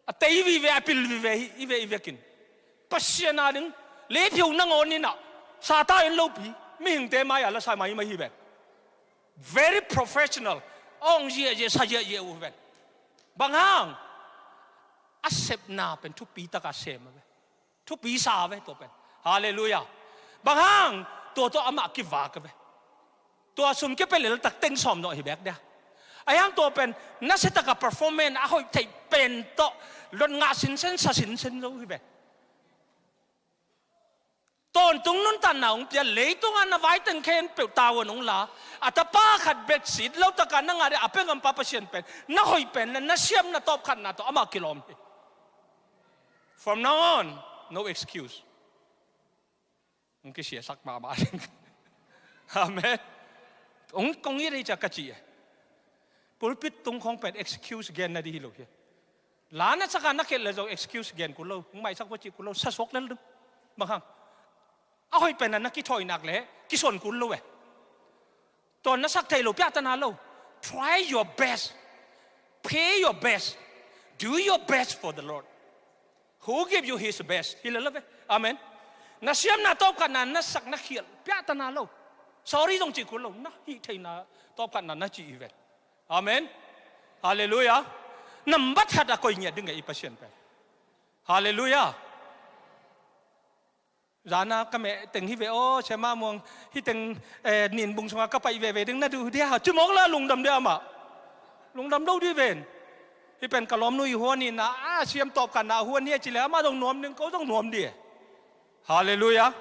A tei vive a pil vive hi i ve i vekin Pasian a ding leiphiu nangawn inah sata in lopi mihingte mai a lasa mai mai hi ve. Very professional. Ong ziahziah sa ziahziah uh hi ve. Bang hang a sepna pen thupi taka sem a ve. Thupi sa ve tua pen. Halleluiah. Bang hang tua tawh amah kivak a ve. Tua sum kipia leltak teng sawm nawh hi bek dia. A hiang tua pen nasiataka performance a hoih theih pen tawh lot ngah sinsen sa sinsen zo hi ve. Tawntung nuntanna hong pia leitungah na vaiteng khempeuh tavuan hong la a tapa khat bek sit lo takah na ngah dia a pia ngampa Pasian pen na hoih pen na na siamna tawpkhatna tawh amah kilawm hi. From now on, no excuse. Hong kisiasak mahmah ding. Amen. Hong kong it ei cia ka ci e. Pulpit tung khong pen excuse genna dih hi lo hi. Lana caka na khelh le zong excuse gen kul lo. Hong maisak va cih kul lo. Sasuak lel ding. Bang hang a hoih pen na na kithawinak le kisuan kul lo e. Tua na sak thei lo, piakta na lo. Try your best. Pay your best. Do your best for the Lord. Who give you his best? Hi lala ve. Amen. Na siamna tawpkhatna na sak na khial, piakta na lo. Sorry zong cih kul lo. Na hih theihna tawpkhatna na cih hi ve. Amen. Halleluiah. Nambat khat a koih ngiat ding e i Pasian pen. Halleluiah. Zana ka meh teng hi ve aw, Sia Mah Muang, hih teng, eh, Ninbung sungah ka paih veve ding na duh dia, ci mawk la lungdam dia amah. Lungdam lo dih ven. Hih pen ka lawmnu i huan hi na, a siam tawpkhatna a huan hi a ci le amah zong nuam ding, ko zong nuam dih. Halleluiah.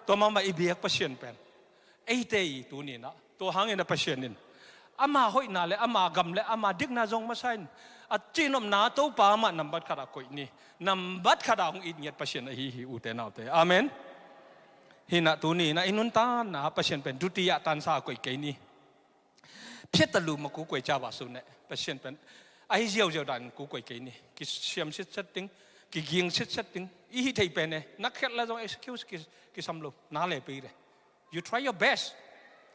Tua mahmah i biak Pasian pen eite i tuni inah, tua hangin a Pasian in ama hoihna le ama gam le ama dikna zong masa in, a cihnopna Topa amah nambat khat a koih ni. Nambat khat a hong it ngiat Pasian ahi hi, ute naute. Amen. Hinah tuni inah i nuntanna Pasian pen dutiah tansa a koih kei ni. Phiat a lum a ku kuai ca va su neh, Pasian pen ahi ziauziau dan ku kuai kei ni. Kisiam sitset ding, kiging sitset ding. I hih thei pen e, na khiat la zong excuse ki, kisam lo, na le pei le. You try your best.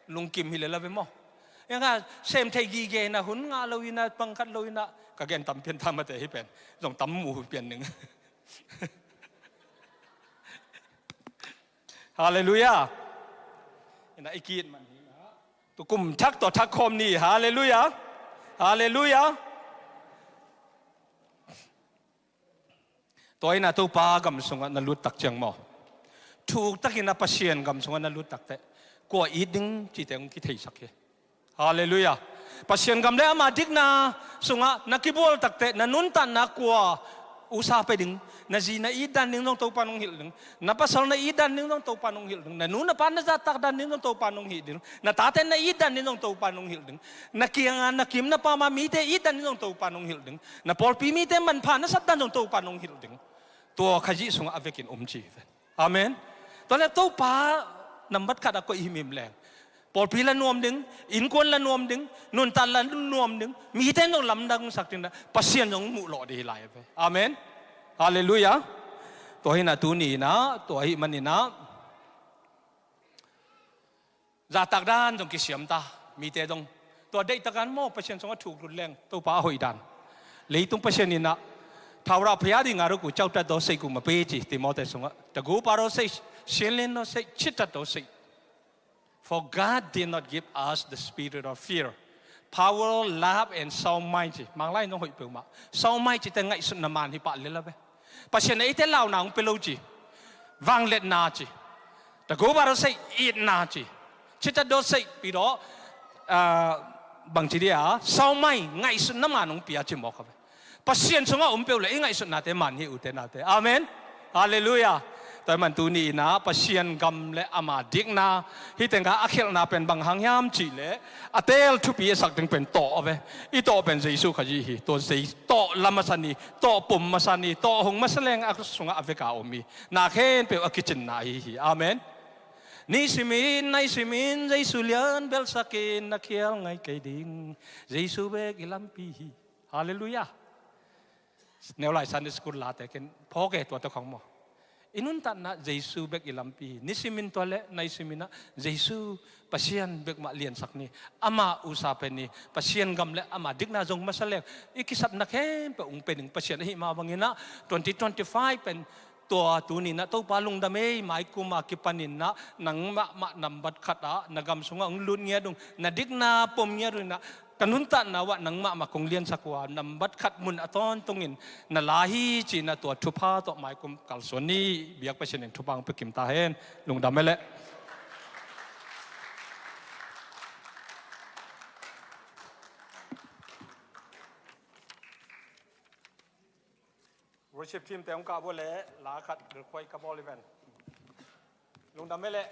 Lungkim hi le la ve maw. Eng a sem thei gige na hun ngah lo ina, pangkhat lo ina, ka gen tam pian tam mate hi pen. Zong tam mu pian ning. Halleluiah. Ina i ki-it man hi na. Tukum thak tawh thak khawm ni. Halleluiah. Halleluiah. Tua ina Topa gam sungah na lut tak ciang maw, thuk takin a Pasian gam sungah na lut takteh kua it ding cihte hong kitheisak hi. Halleluiah. Pasian gam le ama dikna sungah na kibual takteh na nuntatna kua usa pe ding, na zi na it dan ding zong Topa nong hilh ding, na pasal na it dan ding zong Topa nong hilh ding, na nu na pa na zahtak dan ding zong Topa nong hilh ding, na tate na it dan ding zong Topa nong hilh ding, na kianga na kim na pama mite it dan ding zong Topa nong hilh ding, na pawlpi mite manpha na sat dan zong Topa nong hilh ding. Tua Khazih sungah a vekin um ci ve. Amen. Tua le Topa nambat khat a koih himhim leng pawlpi la nuam ding, innkuan la nuam ding, nuntat la nuam ding, mite zong lamdang sak ding na, Pasian zong muh lawh ding hi lai ve. Amen. Halleluiah. Tua hinah tuni inah, tua hih man inah zahtak dan zong kisiam ta, mite zong. Tua deihtakan maw Pasian sungah thuk lut leng Topa a hoih dan. Leitung Pasian inah, thaurah phaya ding a ruku cautat daw seih ku ma pe ci Timote sungah. Tagu pa daw seih, sianlen daw seih, citat daw seih. For God did not give us the spirit of fear, power, love, and sound mind ci. Manglai nong hoih peuhmah. Sound mind cite ngaihsutna man hi pah lel a ve. Pasian a eite launa hong pia lo ci. Vangliatna ci. Tagu pa daw seih, itna ci. Citat daw seih pi daw, ah, bangci dia, sound mind, ngaihsutna man hong pia ci mawk a ve. Pasian sungah um peuh le i ngaihsutnate man hi, ute naute. Amen. Halleluiah. Tua hi man tuni inah Pasian gam le ama dikna, hih tengah a khialhna pen bang hang hiam cih leh a teel thupi a sak ding pen tawh a ve. I tawh pen Jesu Khazih hi. Tua Jesu tawh la masa ni, tawh pum masa ni, tawh hong masa leng a sungah a veka om hi. Na khempeuh a kicinna ahi hi. Amen. Ni simin, nai simin, Jesu lian belsakin na khial ngai kei ding. Jesu bek i lampi hi. Halleluiah. Neulai Sunday School late ken phawk e tua tawh khang maw. I nuntatna Jesu bek i lampi hi. Ni simin tua le nai siminah Jesu Pasian bek mah liansak ni. Amah usa pen ni. Pasian gam le ama dikna zong masa leng i kisapna khempeuh hong pe ding Pasian ahi mah banginah twenty twenty-five pen tua tuninah Topa lungdam ei, maikuma kipaninah nangmah mah nambat khatah na gam sungah hong lut ngiat ung, na dikna pom ngiat unginah ka nuntatna uah nangmah mah kong liansak uh a, nambat khat mun a tawntungin na la hi cinah tua thupha tawh maikum kalsuan ni. Biak Pasian in thupha hong pia kim ta hen. Lungdam e leh. Worship team te hong kah bua le la khat rilkhuai ka bawl hi ven. Lungdam e leh.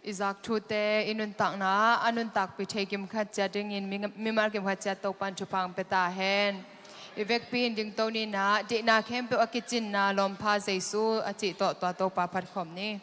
I zak thute i nuntakna a nuntakpih thei kim khat ciat dingin mi, mimal kim khat ciat Topan thupha hong pia ta hen. I vekpi in dingto ninah, deihna khempeuh a kicinna lawmpha Jesu a cih tawh tua Topa phat khawm ni.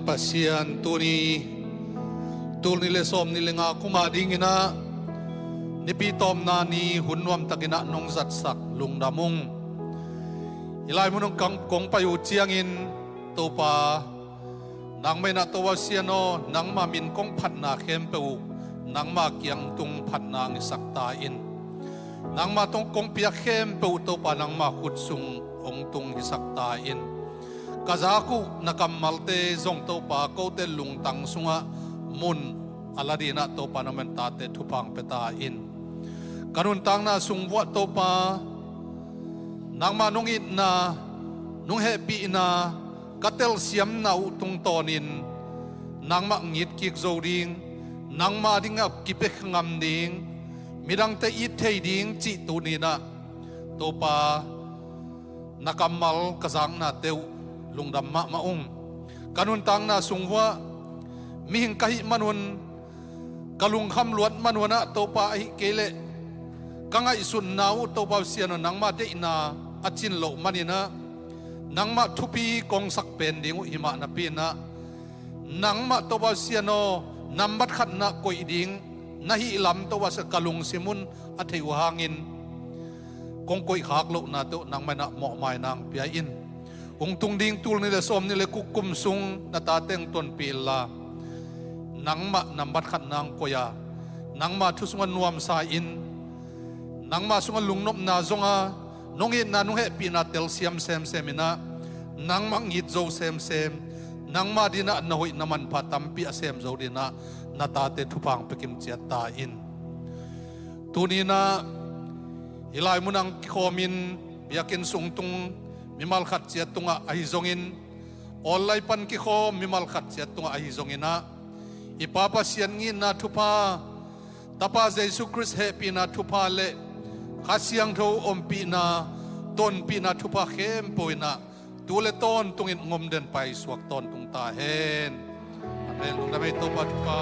Pasian, tuni tulni le sawmni le nga kum a dinginah Nipi tawpna ni hun nuamtakinah nong zatsak lungdam ung. Hih lai mun hong kang kong pai uh ciangin Topa, nangmah inah Topa Pasian aw, nangmah min kong phatna khempeuh uh nangmah kiang tung phatna ang hisak ta in. Nangmah tawh kong piak khempeuh uh Topa nangmah khut sung hong tung hisak ta in. Ka zak uh na kammalte zong Topa kote lungtang sungah mun a la dinah Topa nangmah in tate thupha ang pia ta in. Ka nuntakna sung vuah Topa nangmah nong itna, nong hehpihna, ka telsiamna uh tungtawnin nangmah ngitkik zo ding, nangmah dingah kipia ngam ding, midangte it thei ding cih tuninah Topa na kammal ka zaknate uh lungdam mahmah ung. Ka nuntakna sung vuah mihing ka hih manun, ka lungkham luat manunah Topa ahih kei leh ka ngaihsutna uh Topa Pasian aw, nangmah deihna a cin loh maninah nangmah thupi kong sak pen ding uh himah napi inah nangmah Topa Pasian aw, nambat khatna koih ding na hih lam Topa Pasian ka lungsim un a theih uh hangin kong koihkhak lohna tawh nangmah inah mawhmaina ang pia in. Hong tung ding tulni le sawmni le kuk kum sung na tate ang tonpih inla, nangmah nambat khatna ang koih a, nangmah thu sungah nuamsa in, nangmah sungah lungnopna zonga, nong itna nong hehpihna telsiam semsem inah, nangmah ngit zo semsem, nangmah dinah na hoih na manpha tampi a sem zo dinah na tate thupha ang pia kimciat ta in. Tuninah hih lai munah ang kikhawmin biakinn sung tung mimal khat ciat tungah ahi zongin, online pan kikhawm mimal khat ciat tungah ahi zonginah i Pa Pasian ngitna thupha, Tapa Jesu Khrist hehpihna thupha le Kha Siangtho ompihna, tonpihna thupha khempeuh inah tu le tawntungin ngomden paisuak tawntung ta hen. Amen. Lungdam ei Topa thupha.